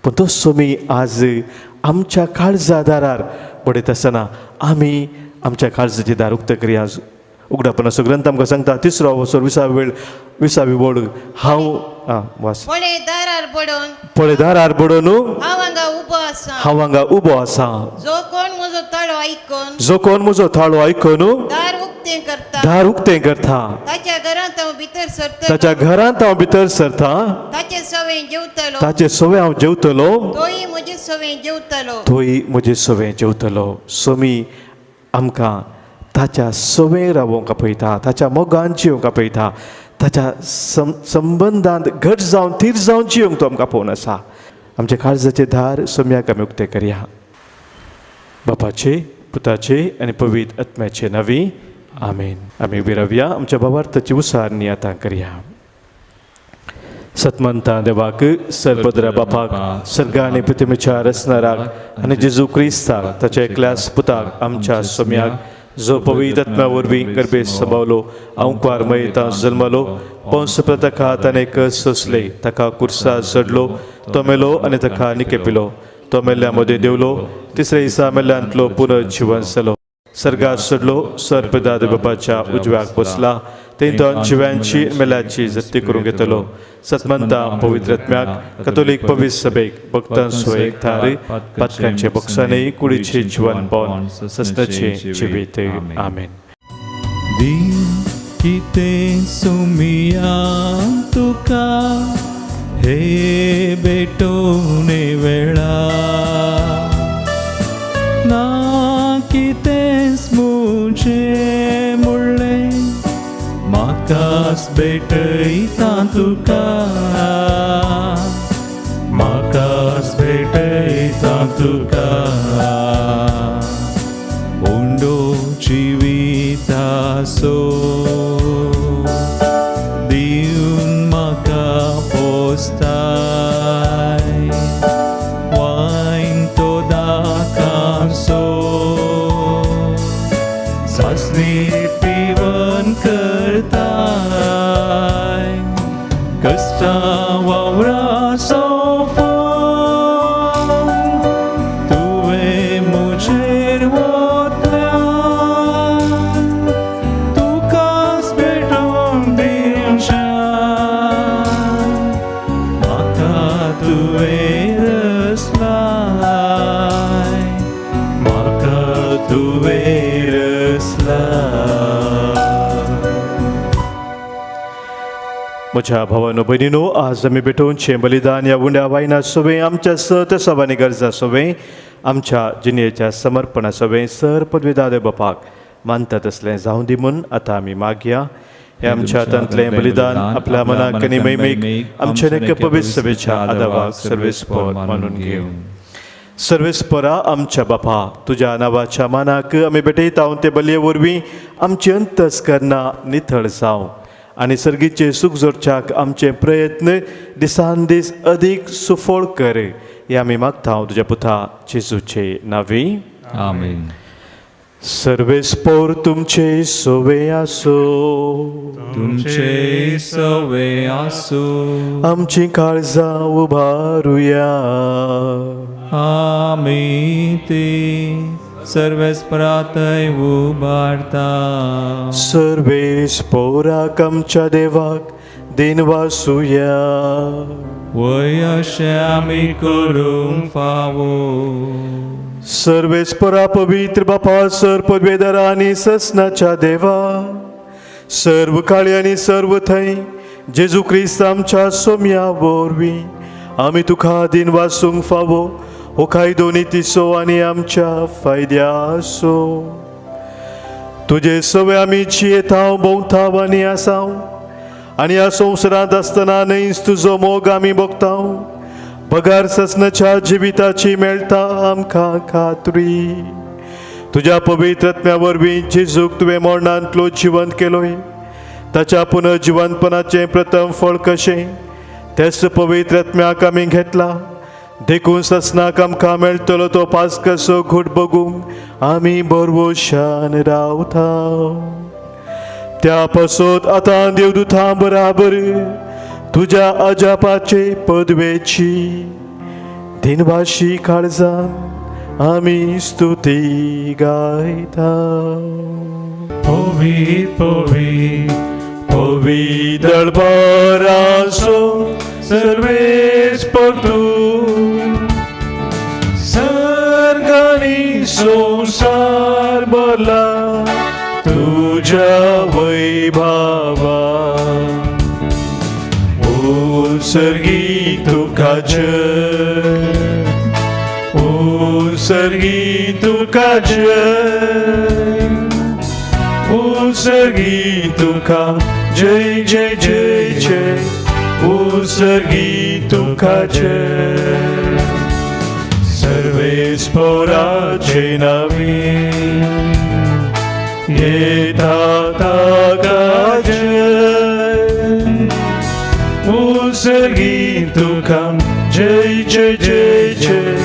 पूण तो सोमी आज आमच्या काळजा दारार बडयता आसतना आमी आमच्या काळजाचें दार उक्तें करया. उगडापणाचो ग्रंथ आमकां सांगता 3 वसर 20वी वळ हांव वास पळे दारार बडोवन, पळे दारार बडोवन हांव हांगा उबो आसा, हांव हांगा उबो आसा. जो कोण म्हजो ताळो आयकून, जो कोण म्हजो ताळो आयकून दार उक्तें करता, दार उक्तें करता, ताच्या घरांत हांव भितर सरतलो, ताच्या घरांत हांव भितर सरता, ताचे सवें जेवतलो, ताचे सवें हांव जेवतलो, तोय म्हजे सवें जेवतलो, तोय म्हजे सवें जेवतलो. सोमी आमकां ताच्या सवें रावोंक आपयता, ताच्या मोगान जिवंक आपयता, ताच्या संबंदांत घट जावन थीर जावन जिवंक तो आमकां पळोवन आसा. आमच्या काळजाचे दार सोम्याक आमी उक्तें करया. बापाचे पुताचे आनी पवित्र आत्म्याचे नांवी आमेन. आमी उबी रावया, आमच्या भावार्थाची उसारणी आतां करया. सतमंता देवाक, सर्वद्र बापाक, सर्ग आनी पृथ्वीच्या रचणाराक आनी जेजू क्रिस्ताक ताच्या एकल्याच पुताक आमच्या सोम्याक, जो पवित्र आत्म्या वरवीं गर्भेत सभावलो, अंकुवार मयता जल्मलो, पंस ताका ताणें कस सोंसले, ताका कुर्सा चडलो, तो मेलो आनी ताका निकेपिलो, तो मेल्ल्या मदें देवलो, तिसऱ्या दिसा मेल्ल्यांतलो पुनर्जिवन जालो, सर्गात चडलो, सर्पदाद बापाच्या उजव्याक बसला, थंय जिव्यांची मेल्याची जप्ती करूंक येतलो. सतमंता पवित्र आत्म्याक, कथोलीक पवित्र सभेक, भक्तांचो एकठार, पातकांचे बक्षाने, कुडीचे जिवन पावन ससनाचें जिवीत. आमेन. दी कितें सुमिया तुका हे भेटोवणे वेळा, ना कितेंच म्हजें म्हणलें म्हाकाच भेटयता तुका, म्हाकाच भेटयता तुका, उंडो जिविताचो दिवन म्हाका पोसताय, वायन तो दाकासो सासणी पिवन करताय, कश्टां वावराचो फोन तुवें म्हजेर वतल्या, तुकाच भेटोवन म्हज्या भावानो भयणीनो, आज आमी भेटोवचें बलिदान ह्या उंड्या वायना सोवें आमच्या सत सभानी गरजा सोवें आमच्या जिणेच्या समर्पणा सोवें सर पदवीदार बापाक मानता तसलें जावं दी म्हूण आतां आमी मागया. हे आमच्या हातांतलें बलिदान आपल्या मनाक आनी महिमेक आमच्या नेक पवित्र सभेच्या आदावाक सर्वेस्पर मानून घेवं. सर्वेस्परा आमच्या बापा, तुज्या नांवाच्या मानाक आमी भेटयता ते बलये वरवीं आमची अंतस्करणां नितळ जावं आनी सर्गीचे सूख जोडच्याक आमचे प्रयत्न दिसान दीस अदीक सुफळ कर. हे आमी मागता तुज्या पुता जेजूचे नांवी. आमेन. सर्वेस्पर तुमचे सोवे आसो. तुमचे सवे आसो. आमची काळजां उबारुया. आमी ती सर्वेस्परातय उबारता. सर्वेस्पराक आमच्या देवाक दिनवासुया. वय अशें आमी करूंक फावो. सर्वेस्परा पवित्र बापा, सर पदवेदारा आनी ससनाच्या देवा, सर्व काळी आनी सर्व थंय जेजू क्रिस्त आमच्या सोम्या वरवीं आमी तुका दिनवासूंक फावो हो कायदो नितीचो आनी आमच्या फायद्याचो. तुजे सवे आमी जियेतांव, भोंवतांव आनी आसांव आनी ह्या संवसारांत आसतना न्हयच तुजो मोग आमी भोगतांव. बगार ससनाच्या जिविताची मेळटा आमकां खात्री. तुज्या पवित्र आत्म्या वरवीं जेजूक तुवें मरणांतलो जिवंत केलोय. ताच्या पुनर्जिवंतपणाचें प्रथम फळ कशें तेच पवित्र आत्म्याक आमी घेतला. देखून ससनाक आमकां मेळटलो तो पास्कसो घोट बगूंक आमी बरवशान रावता. त्या पासत आतां देवदूतां बराबर तुज्या अजापाचे पदवेची दिनवाशी काळजान आमी स्तुती गायता. पवित्र पवित्र पवित्र दळभराचो सर्वेस्पर तूं, सर्ग आनी संवसार भरला तुज्या वैभवा. उत्सर्गी तुका जय, उत्सर्गी तुका जय, उत्सर्गी तुका जय जय जय जय, उत्सर्गी तुका जय. सर्वेस्पराचे नावे येता ताका जय, उत्सर्गी तुका जय जय जय जय,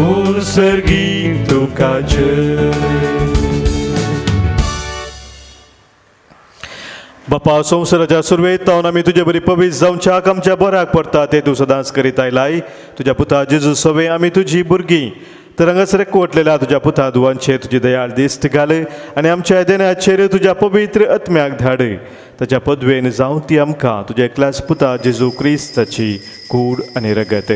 उत्सर्गी तुका जय. बापा, संवसाराच्या सुरवेत तावन आमी तुजे बरी पवित्र जावच्याक आमच्या बऱ्याक पडटा ते तूं सदांच करीत आयलाय. तुज्या पुता जेजू सवे आमी तुजी भुरगीं तर हांगासर एकवटलेल्या तुज्या पुता दुवांचेर तुजी दयाळ दिश्ट घाल आनी आमच्या देण्याचेर तुज्या पवित्र आत्म्याक धाड. ताच्या पदवेन जावं ती आमकां तुज्या एकल्याच पुता जेजू क्रिस्ताची कूड आनी रगत.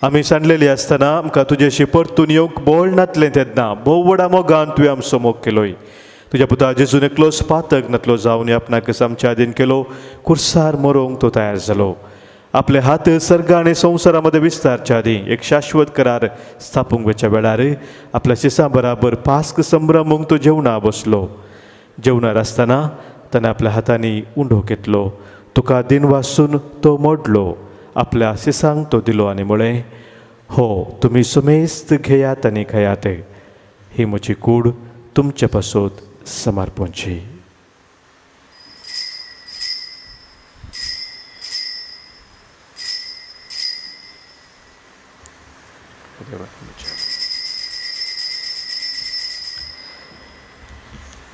आमी सांडलेली आसतना आमकां तुजेशी परतून येवंक बोळ नातलें तेन्ना भोव व्हडा मोगान तुवें आमचो मोग केलोय. तुज्या पुता जेजून एकलोच पातक नातलो जावन आपणाक आमच्या आदीन केलो. कुर्सार मरोंक तो तयार जालो. आपले हात सर्ग आनी संवसारा मदें विस्तारच्या आदीं एक शाश्वत करार स्थापूंक वचच्या वेळार आपल्या शिसां बराबर पास्क संभ्रमूंक तो जेवणा बसलो. जेवणार आसतना ताणें आपल्या हातांनी उंडो घेतलो, तुका दिन वासून तो मोडलो, आपल्या शिसांक तो दिलो आनी म्हळें, हो तुमी सुमेस्त घेयात आनी खायात, ही म्हजी कूड तुमचे पासत समर्पणची.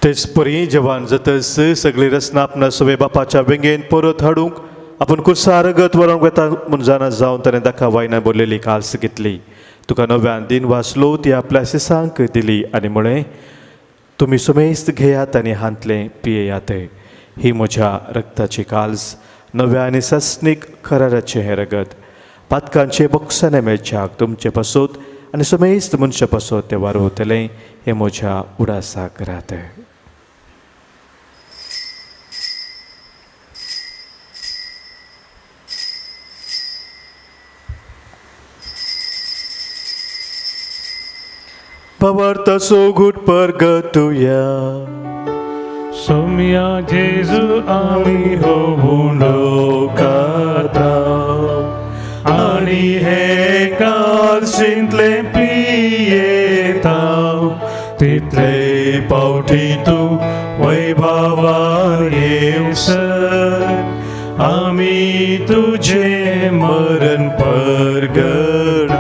तेच परी जवान जातच सगळी रचना आपणा सवे बापाच्या वेंगेन परत हाडूंक आपूण कुर्सा रगत वरोवंक वेता म्हूण जाणा जावन ताणें दाखा वायना भरलेली काल्स घेतली. तुका नव्यान दिन वाचलो ती आपल्या शिसांक दिली आनी म्हळें, तुमी सुमेस्त घेयात आनी हांतलें पियेयात, ही म्हज्या रक्ताची काल्स, नव्या आनी सस्नीक कराराचें हें रगत, पातकांचे बक्षाने मेळच्याक तुमचे पासत आनी सुमेस्त मनशा पासत तें वारवतलें, हें म्हज्या उडासाक रात. भावार्थाचो घूट परगटुया. सोम्या जेजू आमी हो उंडो खाता आनी हे कालशींतले पियेता तितले पावटी तूं वैभवार येवसर आमी तुझे मरण परगटा.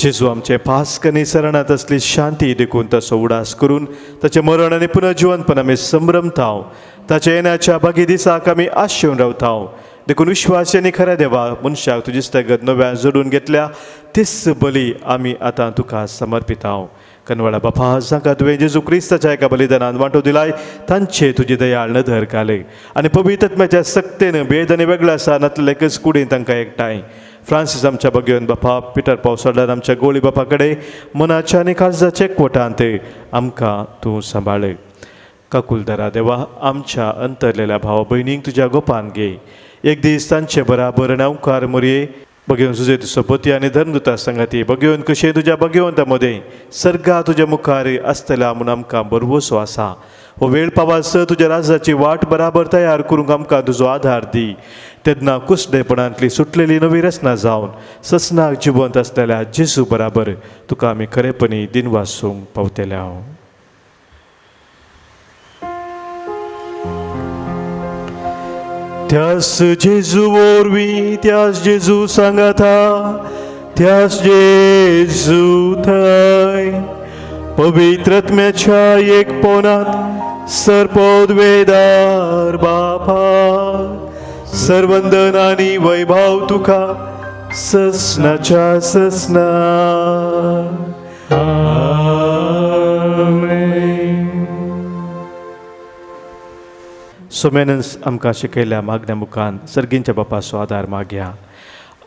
जेजू आमचे पास्कनी सरणांत असली शांती देखून ताचो उडास करून ताचें मरण आनी पुनर्जिवनपण आमी संभ्रमताव. ताच्या येण्याच्या बागी दिसाक आमी आशेवन रावताव. देखून विश्वास आनी खऱ्या देवा मनशाक तुजी स्थगत नव्यान जोडून घेतल्या तीच बली आमी आतां तुका समर्पिताव. कनवळा बापा, जांकां तुवें जेजू क्रिस्ताच्या एका बलिदानान वांटो दिलाय तांचे तुजी दयाळ नदर घाले आनी पवित्र आत्म्याच्या सक्तेन भेद आनी वेगळो आसा नातलें एकच कुडीन तांकां एकठांय. फ्रांसीस आमच्या बगेवन बापा, पिटर पावसाडार आमच्या गोळी बापा कडेन मनाच्या आनी काळजाच्या एकवटांत आमकां तूं सांबाळ. काकुलदारा देवा, आमच्या अंतरलेल्या भावा भयणींक तुज्या गोपान घे. एक दीस तांचे बराबर आनी मोरये बगेवन सुजे सोबती आनी धर्मदुता सांगाती बगेवन कशें तुज्या बगेवंता मदें सर्गा तुज्या मुखार आसतल्या म्हूण आमकां बरवसो आसा. हो वेळ पावास तुज्या राजाची वाट बराबर तयार करूंक आमकां तुजो आधार दी. तेन्ना कुसडेपणांतली सुटलेली नवी रचना जावन ससनाक जिवंत आसलेल्या जेजू बराबर तुका आमी खरेपणी दिनवासूंक पावतले. त्यास जेजू वरवीं, त्यास जेजू सांगाता, त्यास जेजू थंय पवित्र आत्म्याच्या एकपणांत सर्पोद्वेदार बापा सर्वंदन आनी वैभव तुका ससनाच्या ससना. सोमेनन्स आमकां शिकयल्या मागण्या मुखान सर्गींच्या बापाचो आदार मागया.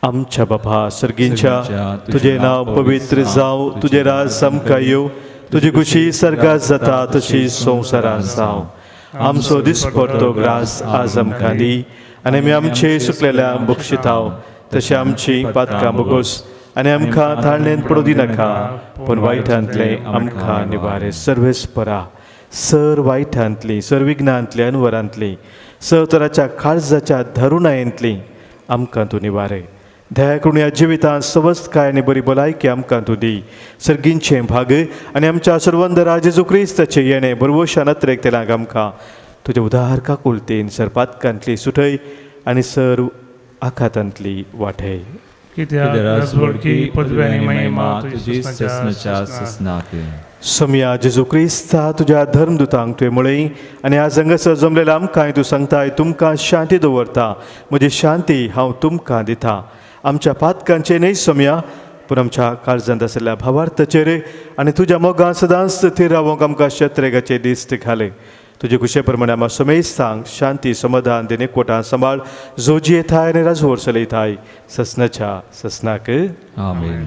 आमच्या बापा सर्गींच्या, तुजें नांव पवित्र जावं, तुजें राज आमकां येवं, तुजी खुशी सर्गात जाता तशी संवसारांत जावं. आमचो दिसपडतो ग्रास आज आमकां दी आनी आमी आमचे सुकलेल्या बक्षिताव तशें आमची पातकां बोगोस आनी आमकां थाळणेन पडूं दिनाका पूण वायटांतलें आमकां निवारे. सर्वेस्परा सर वायटांतली, सर विघ्नांतली, अनवरांतली, सर तराच्या काळजाच्या धरुणायेंतली आमकां तूं निवारे. दया करून ह्या जिवितांत सवस्तकाय आनी बरी भलायकी आमकां तूं दी. सर्गींचें भाग आनी आमच्या सर्वंदरा जेजू क्रिस्ताचें येणें बरवशान अत्रेक तेलांक आमकां तुज्या उदार काकुळतेन सर पातकांतली सुटय आनी सर आखातांतली वाटय. सोमया जेजू क्रिस्ता तुज्या धर्मदुतांक तुवें म्हळें आनी आज हांगासर जमलेल्या आमकांय तूं सांगताय, तुमकां शांती दवरता, म्हजी शांती हांव तुमकां दिता. आमच्या पातकांचेर न्हय सोमया, पूण आमच्या काळजांत आशिल्ल्या भावार्थाचेर आनी तुज्या मोगान सदांच थीर रावोंक आमकां शत्रेगाचे दिश्ट घाले. तुजे खुशे प्रमाणे आमकां समेस्तांक शांती समाधान दिने कोटां सांबाळ जो जियेताय आनी राजवट चलयताय ससनाच्या ससनाक. आमेन.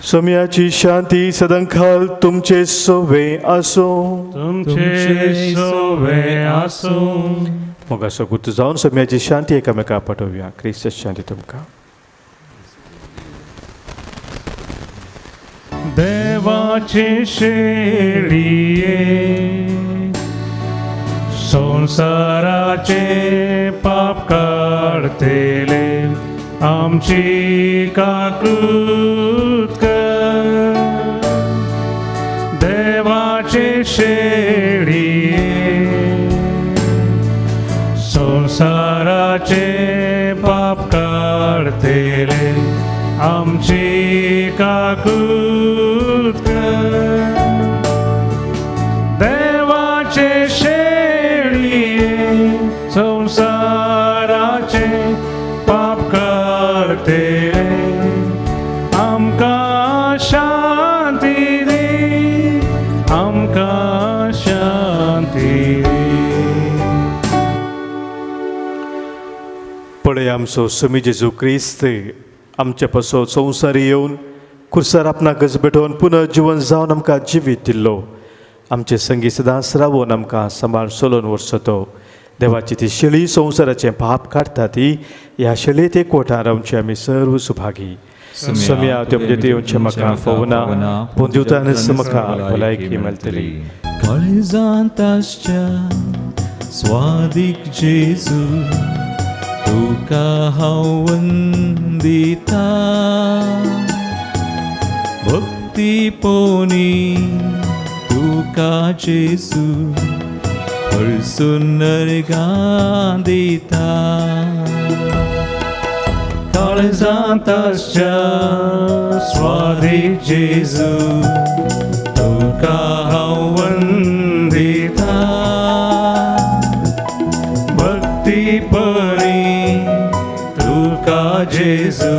सोम्याची शांती सदांकाल तुमचे सोवे आसूं. तुमचे सोवे आसूं. मोगाचो गुर्त जावन सोम्याची शांती एकामेका पाठोवया. क्रिस्त शांती तुमकां. देवाचे शेळये संसाराचे पाप काडतेले आमची काकूत कर. देवाचे शेळये संसाराचे पाप काडतेले आमची काकूत कर. देवाचे शेळये संसाराचे पाप काडतेले आमकां शांती दी, आमकां शांती दी. पळय आमचो समी जेजू क्रिस्त आमचे पासत संवसारी येवन खुर्सार आपणाकच भेटोवन पुनर्जिवन जावन आमकां जिवीत दिल्लो. आमचे संगी सदांच रावोन आमकां सांबाळ चलोवन वर्सतो. देवाची ती शेळी संवसाराचें पाप काडटा ती ह्या शेळयेत एकवटान रावची आमी सर्व सुभागी. सोम्या तुमचे दिवचे म्हाका फोवना पूण दिवतानच म्हाका भलायकी मेळटली. काळजांत आसच्या स्वादीक जेजू तुका हांव वंदिता, भक्ती पोनी तुका जेजू हळसून नरगां दिता. काळजांत आसच्या स्वादीक जेजू तुका हांव वंदिता, भक्तीपणी तुका जेजू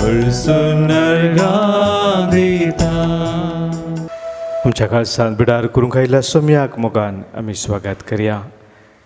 हळसून नरगां दिता. आमच्या काळसान बिडार करूंक आयिल्ल्या सोम्याक मोगान आमी स्वागत करया.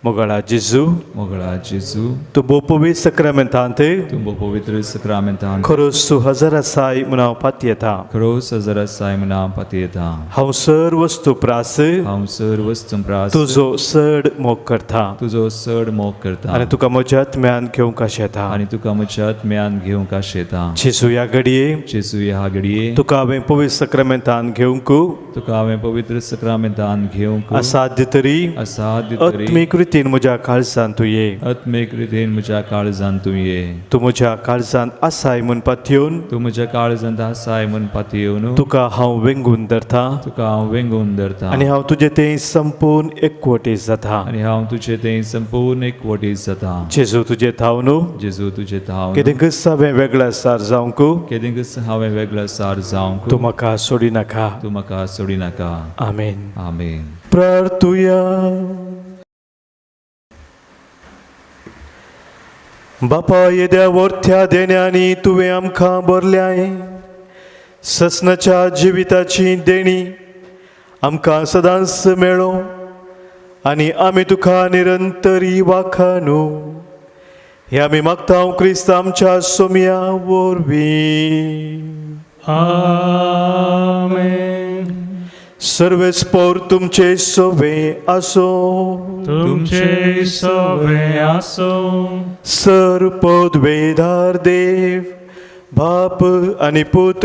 मोगाळा जेजू, मोगळा जेजू, तूं भोव पवित्र सक्रामेंतांत, तूं भोव पवित्र सक्रामेंतांत खरोच तूं हजर आसाय म्हूण हांव पातयेता, खरोच हजर आसाय म्हूण हांव पातयेता. हांव सर वस्तू प्रास, हांव सर वस्तू प्रास, तुजो चड मोग करता, तुजो चड मोग करता आनी तुका म्हज्या आत्म्यान घेवंक आशेता, आनी तुका म्हज्या आत्म्यान घेवंक आशेता. जेजू ह्या घडये, जेजू ह्या घडये, तुका हांवें पवित्र सक्रामेंतान घेवंक, तुका हांवें पवित्र सक्रामेंतान घेवंक असाध्य तरी, असाध्य तरी, आत्मीक रितीन म्हज्या काळजान तूं ये, आत्मीक रितीन म्हज्या काळजान तूं ये. तूं म्हज्या काळजान आसाय म्हूण पातयेवन, तूं म्हज्या काळजांत आसाय म्हूण पातयेवन, तुका हांव वेंगून धरता, तुका हांव वेंगून धरता आनी हांव तुजें तें संपूर्ण एकवटीत जाता, आनी हांव तुजें तें संपूर्ण एकवटीत जाता. जेजू तुजें थावन, जेजू तुजें थावन, केदेंकच हांवें वेगळा सार जावंक, केदेंकच हांवें वेगळा सार जावंक, तूं म्हाका सोडिनाका, तूं म्हाका सोडिनाका. आमेन. आमेन. प्रार्थुया. बापा येद्या वरत्या देण्यांनी तुवें आमकां भरल्याय, ससनाच्या जिविताची देणी आमकां सदांच मेळो आनी आमी तुका निरंतरी वाखाणू. हे आमी मागता क्रिस्त आमच्या सोम्या वरवीं. आमेन. सर्वेस्पोर तुमचे सोवे आसो, तुमचे सोवे आसो. सर पदवेदार देव बाप आनी पूत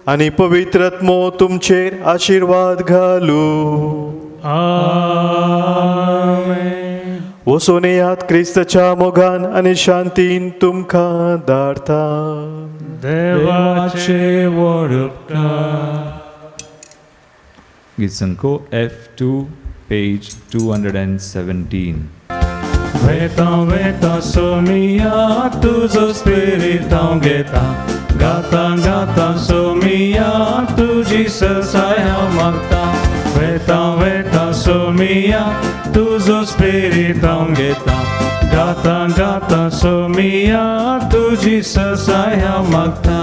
आनी पवित्र आत्मो तुमचेर आशिर्वाद घालू. आमेन. वचून येयात क्रिस्ताच्या मोगान आनी शांतीन तुमकां धाडटा. देवाचे व्हड उपकार. गीतसंको F2 page 217. वेता वेता सोमिया तुजो स्पिरीत हांव घेता, गाता गाता सोमिया तुजी ससाय हांव मागता. वेता वेता सोमिया तुजो स्पिरीत हांव घेता, गाता गाता सोमिया तुजी ससाय हांव मागता.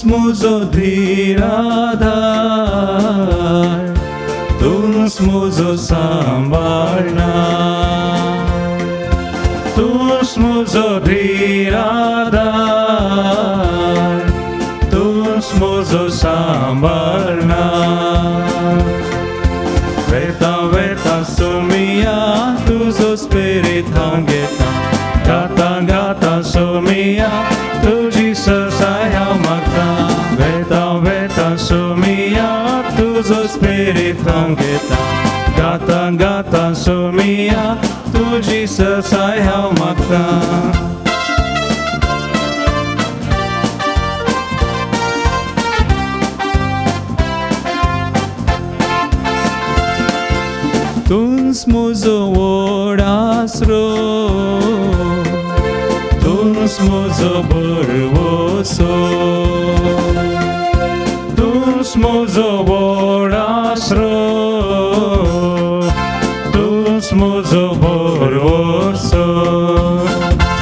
मुजो धीराधार, तूंच मुजो सांबाळना, तूंच मुजो धीराधार, तूंच मुजो सांबाळना. वेता वेता सोमिया तुजो स्पिरीत हांव घेता, गाता गाता सोमिया तुजी ससाय हांव मागता. वेता वेता सोमिया तुजो स्पिरीत हांव घेता, गाता गाता सोमिया तुजी ससाय हांव मागता. तूंच मुजो व्हड आसरो, तूंच मुजो भरवसो, तूंच मुजो व्हड आसरो, तूंच मुजो भरवसो.